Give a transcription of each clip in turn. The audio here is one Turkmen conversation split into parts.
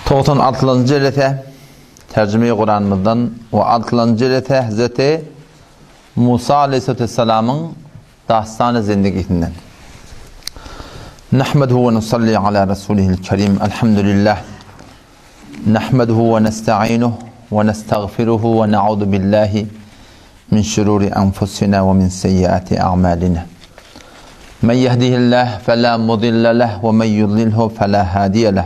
96-njy jelese Terjime-i Kuranymyzdan we altynjy jelese Hzeti Musa aleyhisselatü dastany zindigisinden. Nahmeduhu we nusalli ala rasulihil kerim. Elhamdülillah. Nahmeduhu we nesta'inuhu we nestagfiruhu we na'udhu billahi min şururi enfusina we min seyyiati a'malina. Men yehdihillah fela mudille leh we men yudlilhu fela hadiye leh.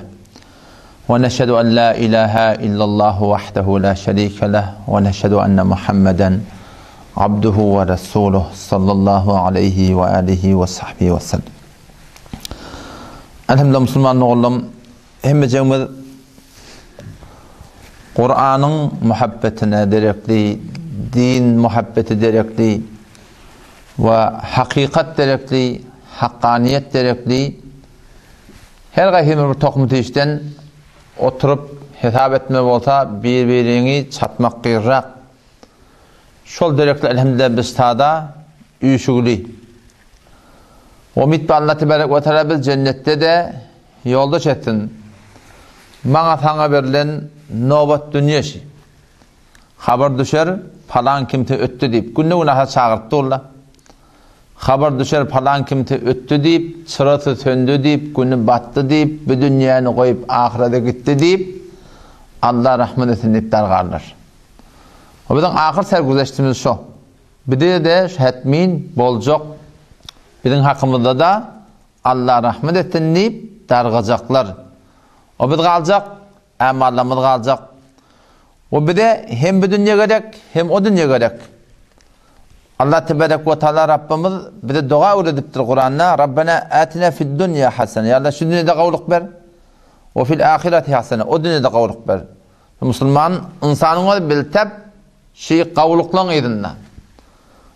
Ve neşhedü en la ilahe illallah vahdehu la şerike leh ve neşhedü enne Muhammeden abduhu ve resuluh sallallahu aleyhi ve alihi ve sahbihi ve sellem. Elhamdülillah musulman oğlum hemmejigimiz Kur'an'ın muhabbetine derekli, din muhabbeti derekli ve hakikat derekli, hakkaniyet derekli Her gaýsymyz bir tohum tişden oturyp hesap etmeli bolsa bir-biriňi çatmak gyrrak. Şol derekli elhamdülillah biz sada üýşügli. Umyt bar Allah tebarek we taala biz jennetde-de ýoldaş etsin. Maňa saňa berlen nobat dünýe şi. Habar düşer palan kimse ötdi diýip günde-günaha çagyryp durlar. Habar düşer palan kimse ötdi diýip, çyrasy söndi diýip, güni batdy diýip, bu dünýäni goýup ahyrete gitdi diýip, Allah rahmet etsin diýip dargarlar. O biziň ahyr sergüzeştimiz şo. Bize-de şu hetmin boljak biziň hakymyzda-da Allah rahmet etsin diýip dargajaklar. O biz galjak, ämallarymyz galjak. O bize hem bu dünýe gerek, hem o dünýe gerek. Allah tebarek we taala Rabbimiz bize doga öwredipdir Kuranda, Rabbena atina fid dunýa hasene. Ýa Allah şu dünýede gowulyk ber. We fil ahireti hasene. O dünýede gowulyk ber. Musulman ynsanyň özi biltep şi gowulyklaň yzynda.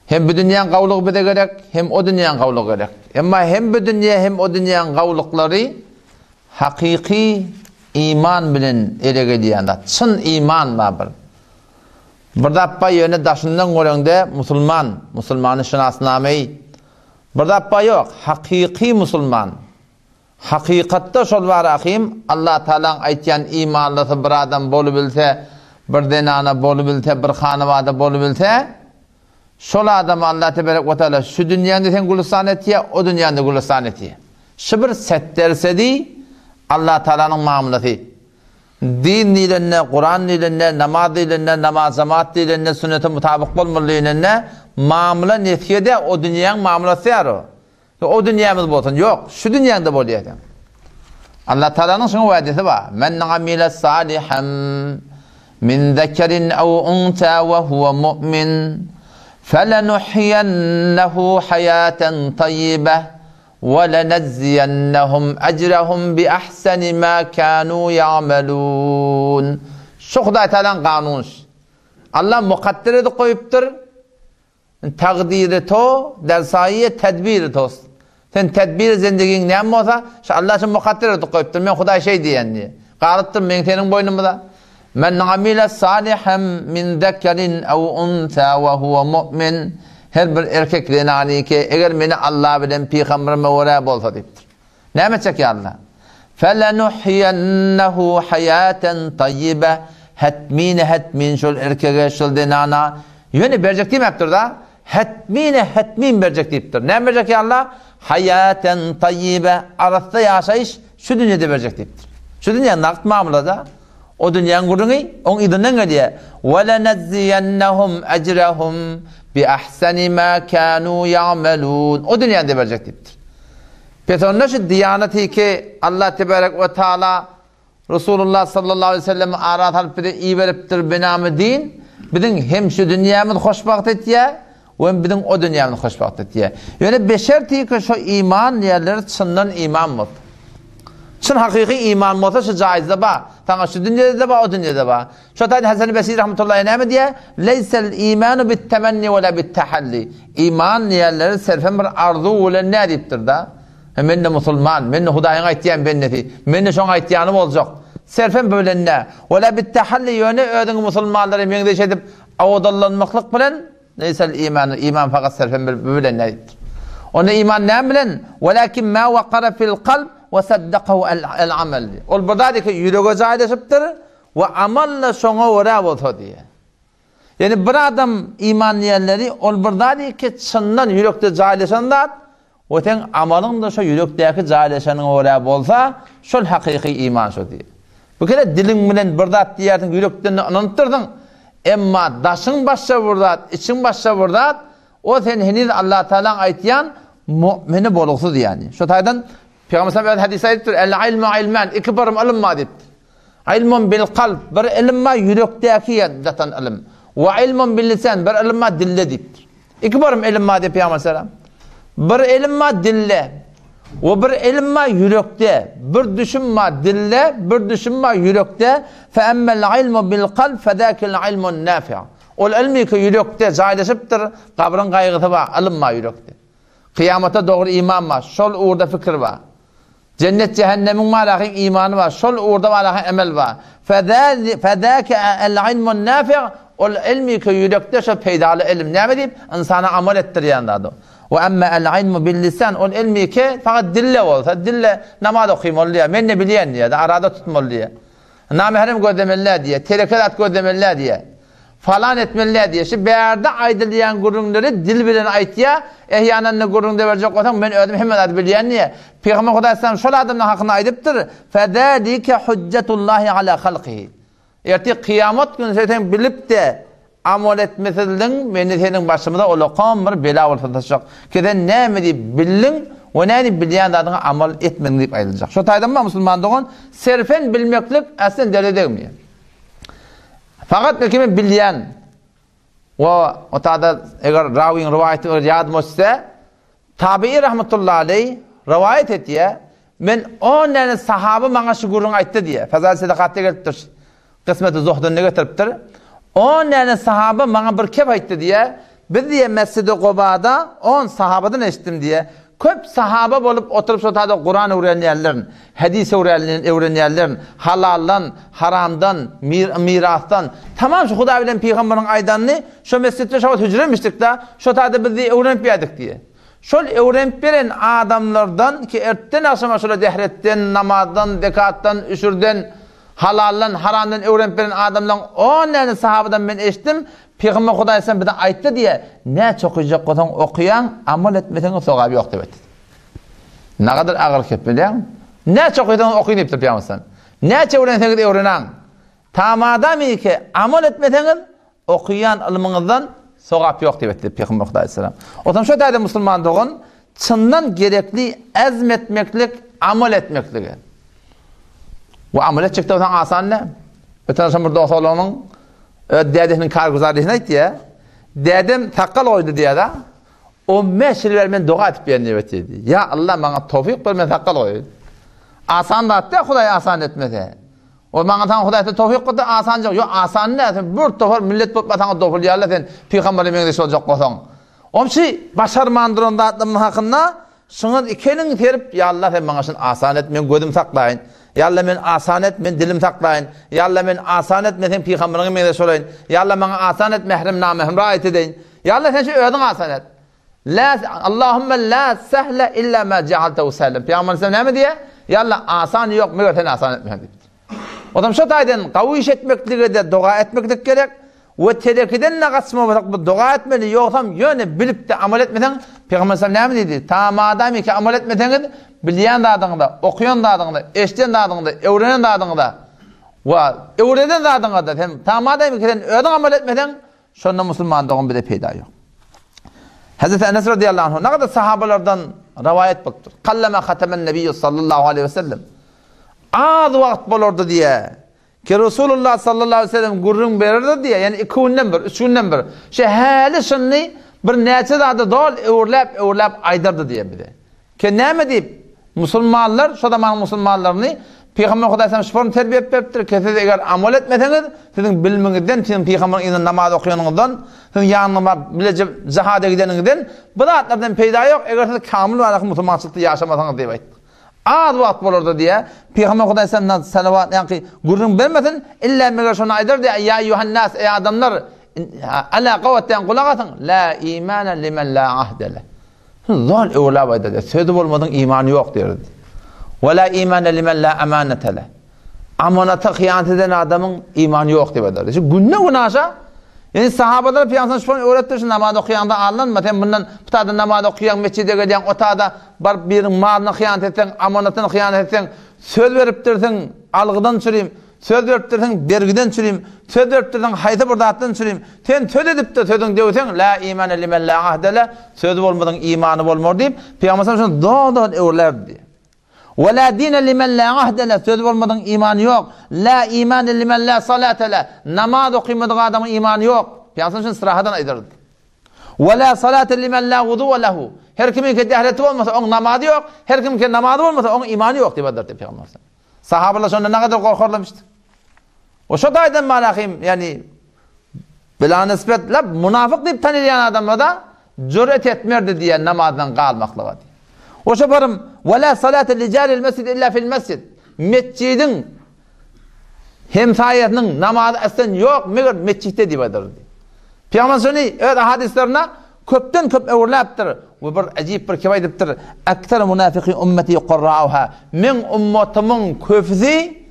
Hem bu dünýäň gowulygy bize gerek, hem o dünýäň gowulygy gerek. Emma hem bu dünýä hem o dünýäň gowulyklary hakyky iman bilen ele gelýän zat. Çyn iman bar bir. Bir zat bar ýöne daşyndan göreňde musulman, musulmany şynasnameý. Bir zat bar ýok, hakyky musulman. Hakykatda şol bar ahym, Allah Tagalaň aýtýan imanlysy bir adam bolubilse, bir zenana bolubilse, bir hanabada bolubilse, şol adama Allah teberek we taala şu dünýäni sen gülüstan etýär, o dünýäni gülüstan etýär. Şu bir setdersedi Allah Tagalanyň mamlasy. Din diýlende, Kuran diýlende, namaz diýlende, namaz-jemaat diýlende, sünnete mutabyk bolmaly diýlende, mamla nesýe-de o dünýäň mamlasy ýar o. O dünýämiz bolsun. Ýok, şu dünýäňde bolýar sen. Allah Taalanyň şuňa wädesi bar. Men amile salihan min zekerin aw unsa we huwa mu'min felenuhyiyennehu hayaten tayyibeh Welenejziyennehum ejrehum bi ahseni ma kanu ya'melun. Şu Hudaý Tagalaň kanuny. Allah mukadder edip goýupdyr. Takdiri to, der saýy tedbiri tost. Sen tedbiri zindigiň näme bolsa, şu Allah şu mukadder edip goýupdyr. Men Hudaý şeý diýen diýe. Galypdyr men seniň boýnumyza. Men amile salihan min zekerin ew unsa we huwa mu'min. Her bir erkek zenanyky eger meni Allah bilen pygamberime görä bolsa diýipdir. Näme etjek ýa Allah? Felenuhyiyennehu hayaten tayyibe. Hetmine hetmin şol erkege, şol zenana ýöne berjek diýmäpdir-da. Hetmine hetmin berjek diýipdir. Näme berjek ýa Allah? Hayaten tayyibe. Arassa ýaşaýyş şu dünýede berjek diýipdir. Şu dünýä nagt mamlada. O dünýäň gürrüňi oň yzyndan gelýär. Welenejziyennehum ejrehum bi ahseni ma kanu ya'melun. O dünýäde berjek diýipdir. Pes onda şu diýanaty ki Allah tebarek we taala Resulullah sallallahu aleyhi ve sellem ara salyp bize iberipdir binamy din, biziň hem şu dünýämiz hoşbagt etýär we hem biziň o dünýämiz hoşbagt etýär. Ýöne beşerti ki şu iman diýerler çyndan iman bolsa. Çyn hakyky iman bolsa şu jaýyzda bar. Saňa şu dünýede-de bar, o dünýede bar. Şo taýda Hasan Besri rahmetullahi näme diýýär? Leýsel imanu bit-temenni we la bit-tahalli. Iman diýerleri serfem bir arzuw bilen nä diýipdir-da? He men-de musulman, men-de Hudaýyň aýtýan bendesi, men-de şoň aýtýany boljak. Serfem bu bilen nä? We la bit-tahalli ýöne özüňi musulmanlara meňzeş edip owadanlanmaklyk bilen Leýsel imanu, iman fakat serfem bu bilen nädipdir. Onda iman näme bilen? Welakin ma waqara fil kalb. we saddakahu el-amel diýýär. Ol bir zat ki ýürege jaýlaşypdyr we amal-da şoňa görä bolsa diýýär. Ýagny bir adam iman diýenleri ol bir zat ki çyndan ýürekde jaýlaşan zat we seň amalyň-da şo ýürekdäki jaýlaşanyňa görä bolsa, şol hakyky iman şo diýýär. Bir kere diliň bilen bir zat diýýärsiň, ýürekden-de ynanypdyrsyň, emma daşyň başga bir zat, içiň başga bir zat, O sen heniz Allatagalaň aýtýan mu'mini bolugsyz ýany. Şo taýdan Pygamber sallam öz hadysda aýdypdyr, El ilmu ilman, iki bir ylym bar diýipdir. Ilmun bil kalb, bir ylym bar ýürekdäki ýatan ylym. Wa ilmun bil lisan, bir ylym bar dilde diýipdir. Iki bir ylym bar diýip Pygamber sallam. Bir ylym bar dilde. We bir ylym bar ýürekde. Bir düşüm bar dilde, bir düşüm bar ýürekde. Fe emmel ilmu bil kalb fezakil ilmun nafi'. Ol ylmy ki ýürekde jaýlaşypdyr, gabryň gaýgysy bar, ylym bar ýürekde. Kyýamata dogry iman bar, şol ugurda pikir bar. Jennet-jähennemiň baraky imany bar, şol ugurda baraky emel bar. Fezâke el-ilmun nâfi' ol ylmy ki ýürekde şo peýdaly ylym. Näme diýip? Ynsana amal etdirýän zat o. We emme el-ilmu bil-lisan ol ylmy ki fakat dille bolsa, dille namaz okymaly diýýär, men-de bilýän diýýär, arada tutmaly diýýär. Namährem gözlemeli-dä diýýär, teleke zat gözlemeli-dä diýýär. Falan etmeli-dä diýýär. Şu bärde aýdylýan gürrüňleri dil bilen aýtýar. Ehýananda gürrüňde berjek bolsaň, men özüm hemme zady bilýän diýýär. Pygamber Hudaý sallam şol adamlaryň hakynda aýdypdyr, Fezalike hujjatullahi ala halkihi. Ertir kyýamat güni sen bilip-de, Amal etmesizligiň meni seniň başymyza ulakan bir bela bolup sataşjak. Ki sen näme diýip bildiň we nädip bilýän zadyňa amal etmediň diýip aýdyljak. Şo taýdan bar musulman dogan, serfen bilmeklik aslen derde degmeýär. Fakat belki men bilýän we o taýda eger rawyň rowaýaty eger ýadyma düşse, Tabi'i rahmetullahi aleý rowaýat etýär, Men on däne sahaba maňa şu gürrüňi aýtdy diýýär. Fezail Sedakatda gelipdir. Kysmeti Zuhdunda getiripdir. On däne sahaba maňa bir kep aýtdy diýýär. Biz diýýär Mesjidi Gubada on sahabadan eşitdim diýýär. Köp sahaba bolup oturyp şo taýda Kuran öwrenýärlerin, hadis öwrenýärlerin, halaldan, haramdan, mirasdan, tamam şu Hudaý bilen pygamberiň aýdanyny şo mesjitde şo wagt hüjremişdik-de, şo taýda biz diýýär öwrenip ýärdik diýýär. Şol öwrenip beren adamlardan ki ertden agşama şola dehretden, namazdan, zekatdan, üşürden, halaldan, haramdan öwrenip beren adamlaň on däne sahabadan men eşitdim, Pygamber Hudaý sen bize aýtdy diýe, näçe okyjak bolsaň okaýaň, amal etmeseň sogaby ýok diýip aýtdy. Nagadar agyr kep bilýäň? Näçe okaýsaňyz okyň diýipdir Pygamber sen. Näçe öwrenseňiz öwrenaň. Tamadamy ki amal etmeseňiz Okaýan ylmyňyzdan sogap ýok diýip aýtdy Pygamber Hudaý aleyhisselam. Otam şo taýda musulman dogan çyndan gerekli azm etmeklik, amal etmeklige. We amal etjek bolsaň asan däl. Öten agşam bir dost oglanyň öz dädesiniň kargüzarlygyny aýtýar. Dädem sakgal goýdy diýýär-de. 15 ýyl bäri men doga edip ýörün diýip aýtýar. Ýa Allah maňa towfyk ber men sakgal goýaýyn. Asan zat däl Hudaý asan etmese. Ol maňa saňa Hudaýsa towfyk berse asanjak. Ýok, asan däl. Sen bir topar millet bolup saňa dopulýarlar sen pygambere meňzeş boljak bolsaň. Omşy başarman duran zatlarymyň hakynda şuňa iki eliňi serip, ýa Allah sen maňa şuny asan et, men gözüm saklaýyn. Ýa Allah men asan et, men dilim saklaýyn. Ýa Allah men asan et, men seň pygamberiňe meňzeş bolaýyn. Ýa Allah maňa asan et, mährem namährem raýat edeýin. Ýa Allah sen şu özüň asan et. La Allahumma la sahle illa ma ja'altahu sahlan. Pygamber aleyhisselam näme diýýär? Ýa Allah, asan ýok, meger sen asan etmeseň diýipdir. Odam şo taýdan gawy iş etmeklige-de doga etmeklik gerek we telekiden-de gaçmasak bu doga etmeli, ýogsam ýöne bilip-de amal etmeseň, Pygamber aleyhisselam näme diýdi? Ta madam ki amal etmeseňiz, bilýän zadyňyza, okaýan zadyňyza, eşiden zadyňyza, öwrenen zadyňyza we öwreden zadyňa-da sen ta madam ki sen özüň amal etmeseň, Şonda musulman dogan bize peýda ýok. Hazreti Enes radiyallahu anhu ne kadar sahabalardan rivayet bolupdyr. Kallama hatamen nebiyyü sallallahu aleyhi ve sellem. Az wagt bolardy diýe. Ki Resulullah sallallahu aleyhi ve sellem gürrüň bererdi diýe. Ýani iki günden bir, üç günden bir. Şu häli şuny bir näçe zady dol öwürläp öwürläp aýdardy diýe bize. Ki näme diýip, musulmanlar, şo zamanyň musulmanlaryny Pygamber Hudaý sallam şu form terbiýe edip beripdir ki, siz eger amal etmeseňiz, siziň bilimiňizden, siziň pygamberiň yzynda namaz okanyňyzdan, siziň ýanyna baryp bileje jihada gideniňizden bu zatlardan peýda ýok, eger siz kamyl baraka musulmançylykda ýaşamasaňyz diýip aýtdy. Az wagt bolarda diýä, Pygamber Hudaý sallam salawat ýaňky gürrüň bermesin, illa meger şony aýdar diýä, ýa eýýuhan-nas, eý adamlar, ala gawatdan gulak asyň, la imana limen la ahde leh. Zol öwrüläp aýdardy. Sözi bolmadyň imany ýok diýerdi. Ve la imane limen la amanete leh. Amanata hyýanat eden adamyň imany ýok diýip aýdardy. Şu günde günaşa Ýani sahabalar Pygamber şony öwretdi, şu namaz okaýaňda aldanma, sen mundan bu taýda namaz okaýaň, mesjide gelýäň, o taýda baryp biriniň malyna hyýanat etseň, amanatyna hyýanat etseň, söz beripdirsiň, algydan çürim, söz beripdirsiň, bergiden çürim, söz beripdirsiň, haýsy bir zatdan çürim. Sen söz edip-de sözüň döwseň, la imane limen la ahde le, sözi bolmadyň imany bolmar diýip, Pygamber şony zordan öwrülerdi. We la dine limen la ahde leh, sözi bolmadygyň imany ýok. La imane limen la salate leh, namaz okymadyk adamyň imany ýok. Pygamber şuny syrahadan aýdardy. We la salate limen la wudu'a lehu, her kimiňki dähreti bolmasa oň namazy ýok, her kimiňki namazy bolmasa oň imany ýok diýip aýdardy Pygamber. Sahabalar şondan nägadar gorkarlarmyşdy. We şo taýdan malahym, ýani Bila nisbet lap munafyk diýip tanylýan adamlarda jüret etmerdi diýen namazdan galmaklyga diýen. Oşa barym we la salate li jaril mesjid illa fil mesjid. Mesjidiň hemsaýasynyň namazy aslan ýok meger mesjitde diýip aýdardy. Pygamber şony öz hadyslarynda köpden köp öwürläpdir we bir ajyp bir kep aýdypdyr. Aktar munafiqi ummeti qurra'uha. Meň ummatymyň köpüsi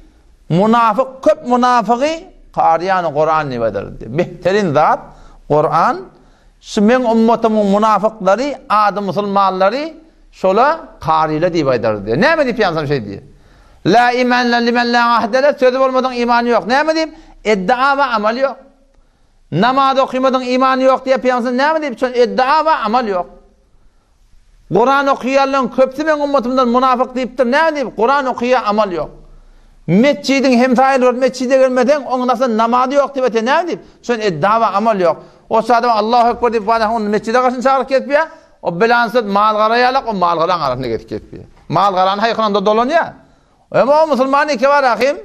Munafyk köp munafygy karyýany Kuran diýip aýdardy. Behterin zat Kuran. Şu meň ummatymyň munafyklary, ady musulmanlary şola karyla diýip aýdardy. Näme diýip ýansam şeý diýýär. La iman limen la ahde le sözi bolmadyň imany ýok. Näme diýip? Iddia we amal ýok. Namaz okymadyň imany ýok diýip ýansam näme diýip? Şol iddia we amal ýok. Kuran okaýanlaryň köpüsi meň ummatymdan munafyk diýipdir. Näme diýip? Kuran okaýar, amal ýok. Metjidiň hemsaýaly bolup metjide gelmeseň, oň nasıl namazy ýok diýip aýtýar. Näme diýip? Şon edda we amal ýok. O adam Allahu ekber diýip barýar, ony metjide garşyny çagyryp gelipýär. O bilansyz mal-gara ýalak, o mal-garaň arasynda gezip gelipýär. Mal-garany haýkyranda dolanýar. Emma o musulman iki bar ahim.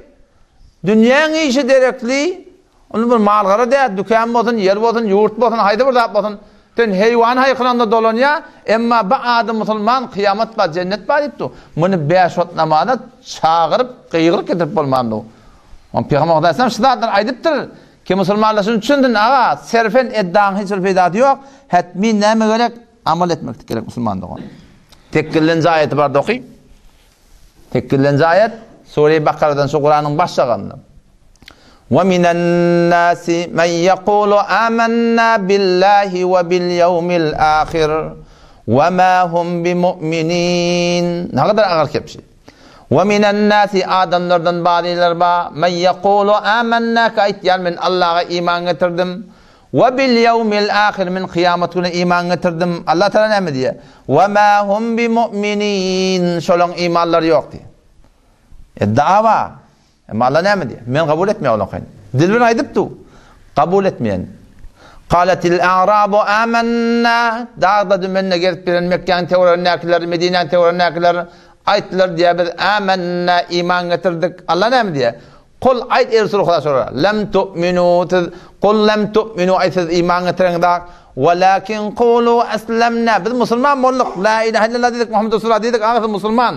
Dünýäň işi derekli, ony bir mal-gara däl, dükan bolsun, ýer bolsun, ýurt bolsun, haýsy bir zat bolsun. Sen heýwan haýkyranda dolanýar, emma bu ady musulman kyýamat bar, jennet bar diýip dur. Muny bäş wagt namaza çagyryp, gygyryp getirip bolman dur. Oň Pygamber Aleyhisselam şu zatlary aýdypdyr. Ki musulmanlar şuny düşünsin, aga, serfen eddaň hiç bir peýdasy ýok. Hetmin näme gerek? Amal etmeklik gerek musulman dogan. Tekgillenji aýaty bar oky. Sekizinji aýat, Sure-i Bakaradan şu Kuranyň baş şagalynda. Ve minen nasi men yekulu amanna billahi ve bil yevmil ahir ve ma hum bimu'minin. Ne kadar agyr kepşi. Ve minen nasi adamlardan bazylar ba men yekulu amanna ka aýtýar men Allaha iman getirdim. We bil ýewmil ahir men kyýamat gününe iman getirdim. Allah Taala näme diýýär? We ma hum bi mu'minin. Şolaň imanlary ýok diýýär. E dawa. Emma Allah näme diýýär? Men kabul etmeýän olaňkyny. Dil bilen aýdyp dur. Kabul etmeýän. Qalatil a'rabu amanna. Dagda dümende gezip ýören Mekgäniň töweregindäkiler, Medinäniň töweregindäkiler aýtdylar diýýär, biz amanna iman getirdik. Allah näme diýýär? Kul, aýt, eý Resul Huda şolara, Lem tu'minu, siz, Kul lem tu'minu, aýt, siz iman getireňzak, welakin kulu eslemna, biz musulman bolduk, la ilahe illallah diýdik, Muhammed Resulullah diýdik, aga siz musulman.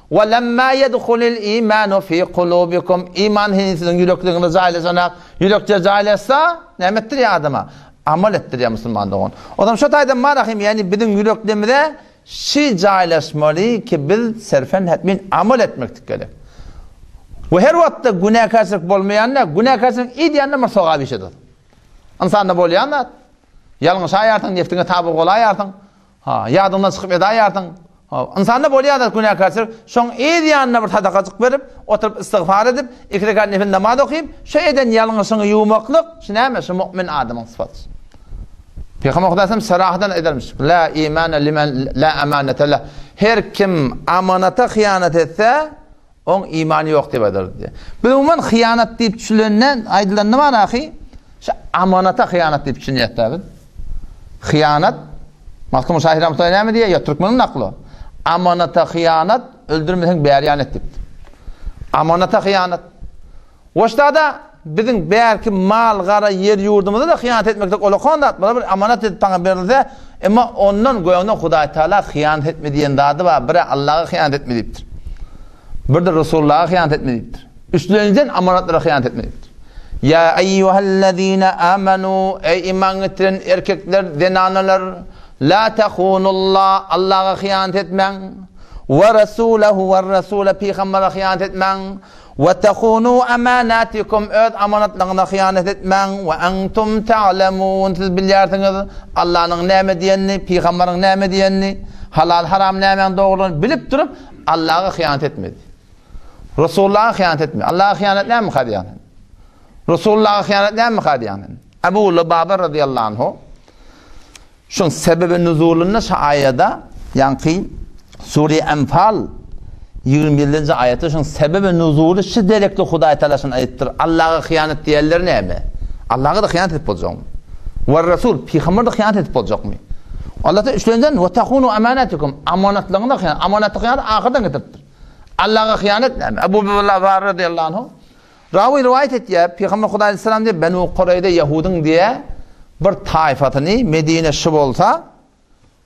We lemma yedhulil imanu fi kulubikum, iman heniz siziň ýürekleriňize jaýlaşanak, ýürekde jaýlaşsa, näme etdirýär adama? Amal etdirýär musulman dogan. O zaman şo taýdan marahim, ýagny biziň ýüreklerimize Şi jaýlaşmaly ki biz serfen hetmin amal etmekdik gerek. We her wagtda günäkärçilik bolmaýanda, günäkärçilik edýände bir sogap iş eder. Ynsanda bolýan zat. Ýalňyşaýarsyň, nefsiňe taby bolaýarsyň. Ha, ýadyňdan çykyp edaýarsyň. Ha, ynsanda bolýan zat günäkärçilik. Şoň yz ýanyna bir sadakajyk berip, oturyp istigfar edip, iki rekat nefil namaz okyp, şu eden ýalňyşyňy ýuwmaklyk, şu näme? Şu mu'min adamyň sypaty. Pygamber Hudaýam sarahadan aýdarmyş, La imana limen la amanete leh. Her kim amanata hyýanat etse, oň imany ýok diýip aýdardy diýýär. Biz umuman hyýanat diýip düşünenden, aýdylanda bar ahy, şu amanata hyýanat diýip düşünýäs-dä biz. Hyýanat, Magtymguly şahyr rahmetullahi näme diýýär? Ýa türkmeniň nakly. Amanata hyýanat, öldürmeseň bäri ýan et diýipdir. Amanata hyýanat. Goşda-da biziň bärki mal-gara ýer-ýurdumyza-da hyýanat etmeklik olakan zat. Bular bir amanat edip saňa berilse, emma ondan göňde Hudaý Tagala hyýanat etme diýen zady bar. Bir-ä Allaha hyýanat etme diýipdir. Bir-de Resulullaha hyýanat etme diýipdir. Üçlenjiden amanatlara hyýanat etme diýipdir. Ýa eýýuhellezine amanu, eý iman getiren erkekler, zenanalar, la tehunullah, Allaha hyýanat etmäň. We rasulehu we rasule pygambere hyýanat etmäň. We tehunu amanatikum öz amanatlaryňyza hyýanat etmäň. We entum ta'lemun siz bilýärsiňiz Allanyň näme diýenini, pygamberiň näme diýenini, halal haram nämäň dogrulygyny bilip durup Allaha hyýanat etmedi. Resulullaha hyýanat etmedi. Allaha hyýanat nämeka diýýän. Resulullaha hyýanat nämeka diýýän. Abu Lubaba radiyallahu anhu Şoň sebebi nuzulynda şu aýada, ýaňky Sure Enfal 27-nji aýatda şoň sebebi nuzuly şu derekli Hudaý Taala şony aýdypdyr. Allaha hyýanat diýenler näme? Allaha-da hyýanat edip boljakmy? We Resul, pygambere-de hyýanat edip boljakmy? Allah Taala üçlenjen we tahunu amanatikum, amanatlaryňyza hyýanat, amanaty hyýanat ahyrdan getiripdir. Allaha hyýanat näme? Abu Lubaba radiyallahu anhu Rawy rowaýat etýär, Pygamber Hudaý aleyhisselam diýýär, Benu Kureýze ýahudyň diýýär, bir taýfasyny Medine şu bolsa,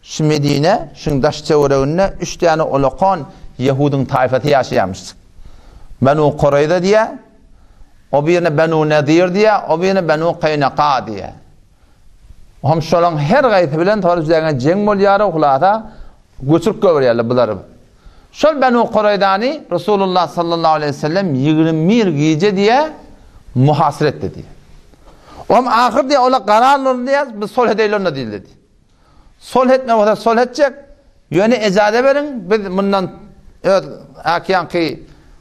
şu Medine, şuň daş töwereginde üç däne ulakan ýahudyň taýfasy ýaşaýarmyş. Benu Kureýze diýýär, o birine Benu Nadir diýýär, o birine Benu Kaýnaka diýýär. Hem şolaryň her gaýsy bilen sonra üzerine jeň bolýar, hulasa göçürip goýberýärler bulary. Şol Benu Kureýzany Resulullah sallallahu aleýhi we sellem 21 gije diýe muhasyr etdi diýe. Ohm ahyr diýe ola karar boldy diýe, biz sulh edeýli onda diýildi. Sulh etme bolsa sulh etjek, ýöne ejaze beriň, biz mundan öz äkiýanky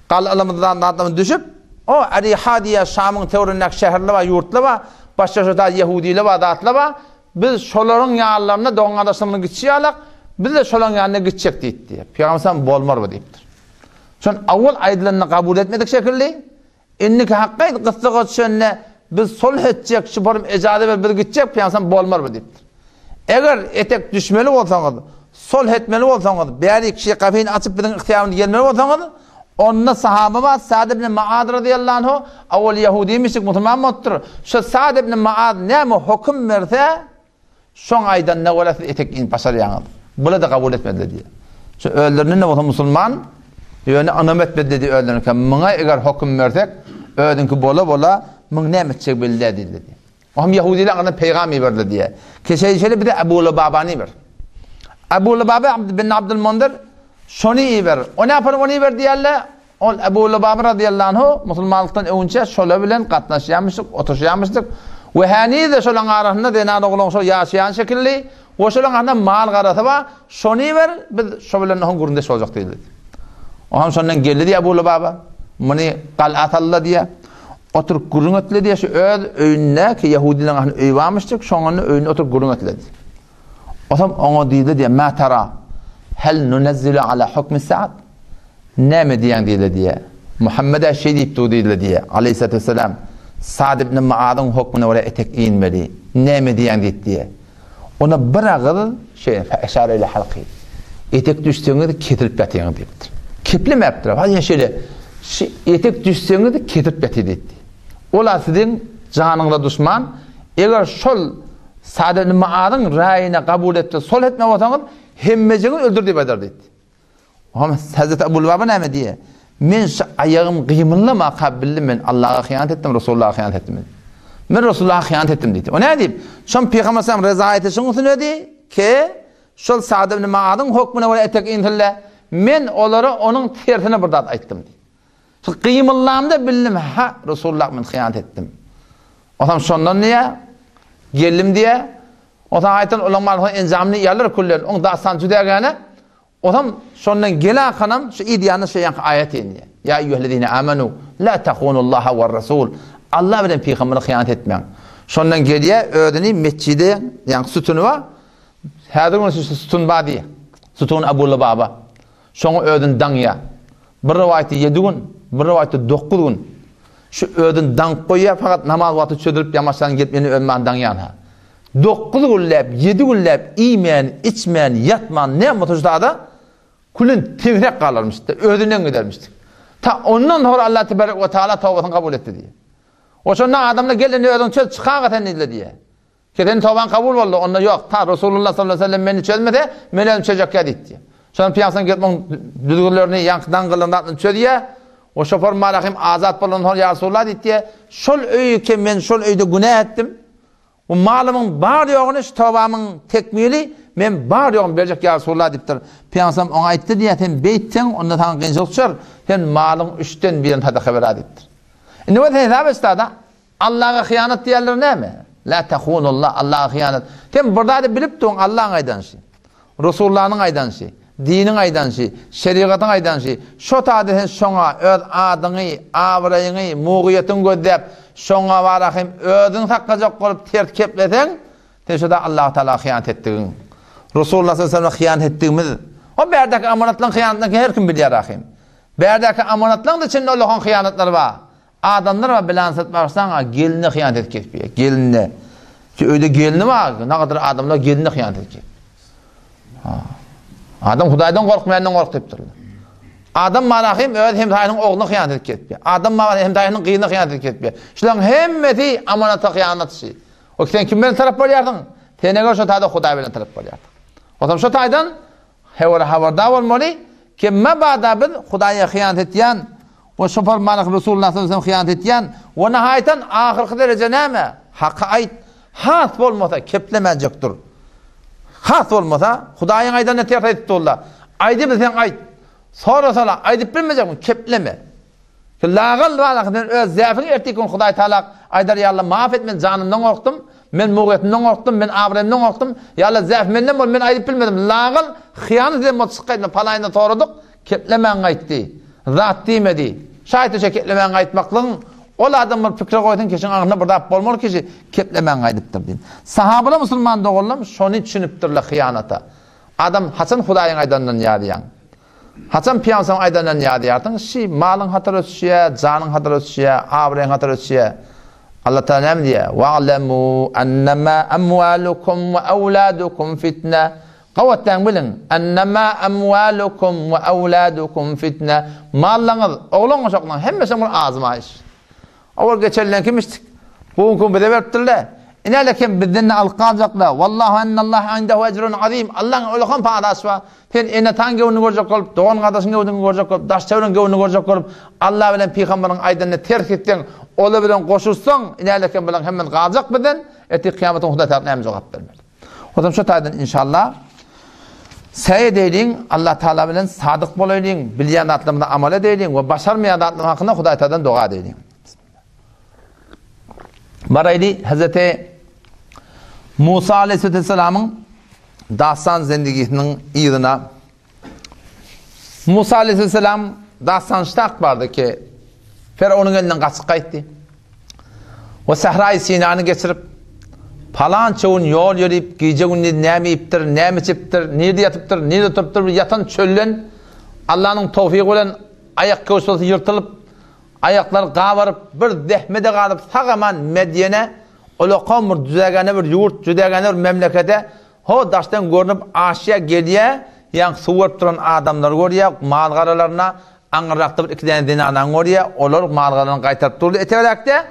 galylymyzdan zatdan düşüp, o Ariha diýe Şamyň töweregindäki şäherler bar, ýurtlar bar, başga şu da ýehudiler bar, zatlar bar. Biz şolaryň ýanlaryna dogan-gardaşlarymyzyň gitşi ýalak, biz-de şolaryň ýanyna gitjek diýipdi diýýär. Pygamber sallam bolmar bu diýipdir. Şon awwal aýdylanyny kabul etmedik şekilli, indiki hakga gyssaga düşende biz sulh etjek, şu forum ejaza ber biz gitjek, Pygamber sallam bolmar bu diýipdir. Eger etek düşmeli bolsaňyz, sulh etmeli bolsaňyz, bäri kişi gapyny açyp biziň ygtyýarymyza gelmeli bolsaňyz, Onda sahaba bar, Sa'd ibn Muaz razyýallahu anhu, owal ýehudimişik, musulman bolupdyr. Şo Sa'd ibn Muaz näme höküm berse, şoň aýdanyna görä siz etek inip başarýaňyz. Bular-da kabul etmediler diýýär. Şo özlerinden-de bolsa musulman, ýöne ynam etmediler diýýär özleriňkä. Muňa eger höküm bersek, özüňki bola-bola, muň näme etjegi belli däl diýdiler diýýär. O hem ýehudiler aňyrdan peýgam iberdi diýýär. Keşeýşeli bize Ebu Lubabany iber. Ebu Lubaba bin Abdul Munzir şony iber. O näpar ony iber diýerler. Ol Ebu Lubaba radiyallahu anhu musulmanlykdan öňçe şolar bilen gatnaşýarmyşdyk, oturşýarmyşdyk. We häniz-de şolaryň arasynda zenan oglan şol ýaşaýan şekilli we şolaryň arasynda mal garasy bar. Şony iber, biz şo bilen onuň gürrüňdeş boljak diýdi. O hem şondan geldi diýýär Ebu Lubaba. Muny gal'a saldy diýýär. Oturyp gürrüň etdiler diýýär, şu öz öýünde ki ýehudileriň ahli öýi barmyşdyk, şoňa öýünde oturyp gürrüň etdiler diýýär. Otam oňa diýdi diýýär, "Mä tara? Hel nunezzilu ala hukmi Sa'd?" Näme diýýäň diýdi diýýär. Muhammed-ä şeý diýip dur diýdi diýýär. Aleýhissalatu wesselam, Sa'd ibn Muazyň hukmuna görä etek inmeli. Näme diýýäň diýdi diýýär. Ona bir agyz şeý, fe eşara ile halky. Etek düşseňiz kesilip ýatyňyz diýipdir. Keplemäpdir. Ha ýene şeýle, şi etek düşseňiz kesilip ýaty diýipdi. Ola siziň janyňyza duşman, eger şol Sa'd ibn Muazyň raýyny kabul etdi, sol etme bolsaňyz, hemmejiňizi öldür diýip aýdar diýipdi. Muhammet Hazreti Abu Lubaba näme diýýär? Men şu aýagym gymyldamaka bildim men Allaha hyýanat etdim, Resulullaha hyýanat etdim. Men Resulullaha hyýanat etdim diýdi. O näme diýip? Şom Pygamber sallam rezaýeti şuň üstüne ki, şol Sa'd ibn Muazyň hökmüne görä etek insinle. Men olara onuň tersine bir zat aýtdym diýdi. Şu gymyldamda bildim, ha, Resulullah men hyýanat etdim. Otam şondan diýýär, geldim diýýär. Otam aýtan olaň malyň enjamyny iýerler küllen. Oň dastan jüdägäne. Otam şondan gele akanam şu idýany şu ýanky aýat indi. Ýa eýýuhellezine amanu la tahunullaha we rasul. Allah bilen pygambere hyýanat etmäň. Şondan gelýär özüni mesjide ýaňky sütüni bar. Häzir gün şu sütün bar diýýär. Sütün Abu Lubaba. Şoňa özüni daňýar. Bir rowaýatda ýedi gün, bir rowaýatda 9 gün. Şu özüni daňyp goýýar, fakat namaz wagty çözülip ýamaşdan gelip ýene özüni maňa daňýan ha. 9 günläp, 7 günläp iýmän, içmän, ýatman, näme bolsa şu zada külün teňrek galarmyşdy, özünden gidermişdi. Ta ondan soňra Allah tebarek we taala tobasyny kabul etdi diýýär. Oşanda adamlar gel indi özüň çöz, çykaga sen diýdiler diýýär. Seniň tobaň kabul boldy, onda ýok. Ta Resulullah sallallahu aleyhi ve sellem meni çözmese, men özüm çözjekkä diýipdi. Şonda Pygamber gelip oň düzgünlerini, ýaňky daňgylyny zatlaryny çözýär. O şoför Malahym azat bolandan soň ýa Resulullah diýipdi. Şol öýi ki men şol öýde günä etdim. Bu malymyň bar ýoguny şu tobamyň tekmili. Men bar-ýogumy berjek ýa Resulallah diýipdir. Pygamberimiz oňa aýtdy diýýär, sen beýtseň, onda saňa kynçylyk düşer, sen malyň üçden birini sadaka ber-ä diýipdir. Indi bolsa hesap et-da, Allaha hyýanat diýýärler näme? La tahunullah, Allaha hyýanat. Sen bir zady bilip durň, Allaň aýdanşy, Resulullanyň aýdanşy, diniň aýdanşy, şerigatyň aýdanşy. Şo taýda sen şoňa öz adyňy, abraýyňy, mugyýetiňi gözläp, şoňa bara hem özüňi saklajak bolup ters kepleseň, sen şo-da Allahu Taala hyýanat etdigiň. Resulullah sallallahu aleyhi ve selleme hyýanat etdigimiz. O bärdäki amanatlaryň hyýanatlaryny her kim bilýär ahym. Bärdäki amanatlaryň da içinde ullakan hyýanatlar bar. Adamlar bar bilan satyp alsaň geline hyýanat edip kesip ýer. Geline. Ki öýde gelini bar, nagadyr adamlar geline hyýanat edip kesip. Ha. Adam Hudaýdan gorkmaýandan gork diýipdirler. Adam marahim öz hemsaýynyň ogluna hyýanat edip kesip ýer. Adam mar hemsaýynyň gyzyna hyýanat edip kesip ýer. Şularyň hemmesi amanata hyýanatçy. O sen kim bilen tarap bolýarsyň? Sen eger şo taýda Hudaý bilen tarap bolýarsyň. Otam şo taýdan Hewara habardar bolmaly ki, mabada biz Hudaýa hyýanat etýän we şu permana Resulullah sallallahu aleyhi ve sellem hyýanat etýän we nahaýatan ahyrky dereje näme? Haky aýt. Has bolmasa keplemänjek dur. Has bolmasa Hudaýyň aýdanyna ters aýdyp durla. Aýdybilseň aýt. Sorasala aýdyp bilmejekmi kepleme. Lagal balak sen öz zäfiňi ertir gün Hudaý Taala aýdar ýa Allah maaf et men janymdan gorkdum, men mugyýetimden gorkdum, men abraýymdan gorkdum, ýa Allah zäf menden bol men aýdyp bilmedim lagal hyýanat eden bolup çyk gaýtma palaýyndan soradyk keplemän gaýtdy zat diýmedi şaýt şe keplemän gaýtmaklygyň ol adam bir pikire goýsun kişiň aňynda bir zat bolmaly kişi keplemän gaýdypdyr diýip sahabalar musulman doganlarym şony düşünipdirler hyýanata adam haçan Hudaýyň aýdanyndan ýazýaň Haçan pyýansaň aýdandan ýazýarsyň, şi malyň hatara ötüşýär, janyň hatara ötüşýär, abraýyň hatara ötüşýär. Allah Taala näme diýýär? Wa'lemu annama amwalukum we awladukum fitne. Gabatdan biliň, annama amwalukum we awladukum fitne. Mallaňyz, oglan-uşaklaryň hemmesi bir azmaýyş. Owal geçenden kim içdik? Bu gün bize beripdirler. Ine lekin bizden de alyp galjaklar. Wallahu ennallaha indehu ecrun azim. Allaň ullakan padaşy bar. Sen ene-ataň göwnüni görjek bolup, dogan-gardaşyň göwnüni görjek bolup, daş-töweregiň göwnüni görjek bolup, Allah bilen pygamberiň aýdanyny terk etseň, olar bilen goşulsaň, ine lekin bularyň hemmesi galjak bizden. Ertir kyýamatyň Hudaý tarapyndan näme jogap bermeli? Onsoň şu taýdan inşallah säý edeýliň, Allah Taala bilen sadyk bolaýlyň, bilýän zatlarymyza amal edeýliň we başarmaýan zatlarymyz hakynda Hudaý Taaladan doga edeýliň. Baraýly Hazreti Musa aleyhisselamyň dastan zendigisiniň yzyna Musa aleyhisselam dastan ştak bardy ki Firawunyň elinden gaçyp gaýtdy. We Sahraýy Sinany geçirip, palança gün ýol ýörip, gije-gündiz näme iýipdir, näme içipdir, nirde ýatypdyr, nirde turupdyr, bir ýatan çölden Allanyň towfygy bilen aýak köwşüsi ýyrtylyp, aýaklary gabaryp, bir zähmede galyp, sag-aman Medýene, ulakan bir düzägene bir ýurt, jüdägene bir memlekete, ho daşdan görnüp aşýa gelýä, ýaňky suw berip duran adamlary görýä, mal-garalaryna, Aňyrrakda bir iki däne zenanany görýär. Olar mal-garany gaýtaryp durdy etegräkde.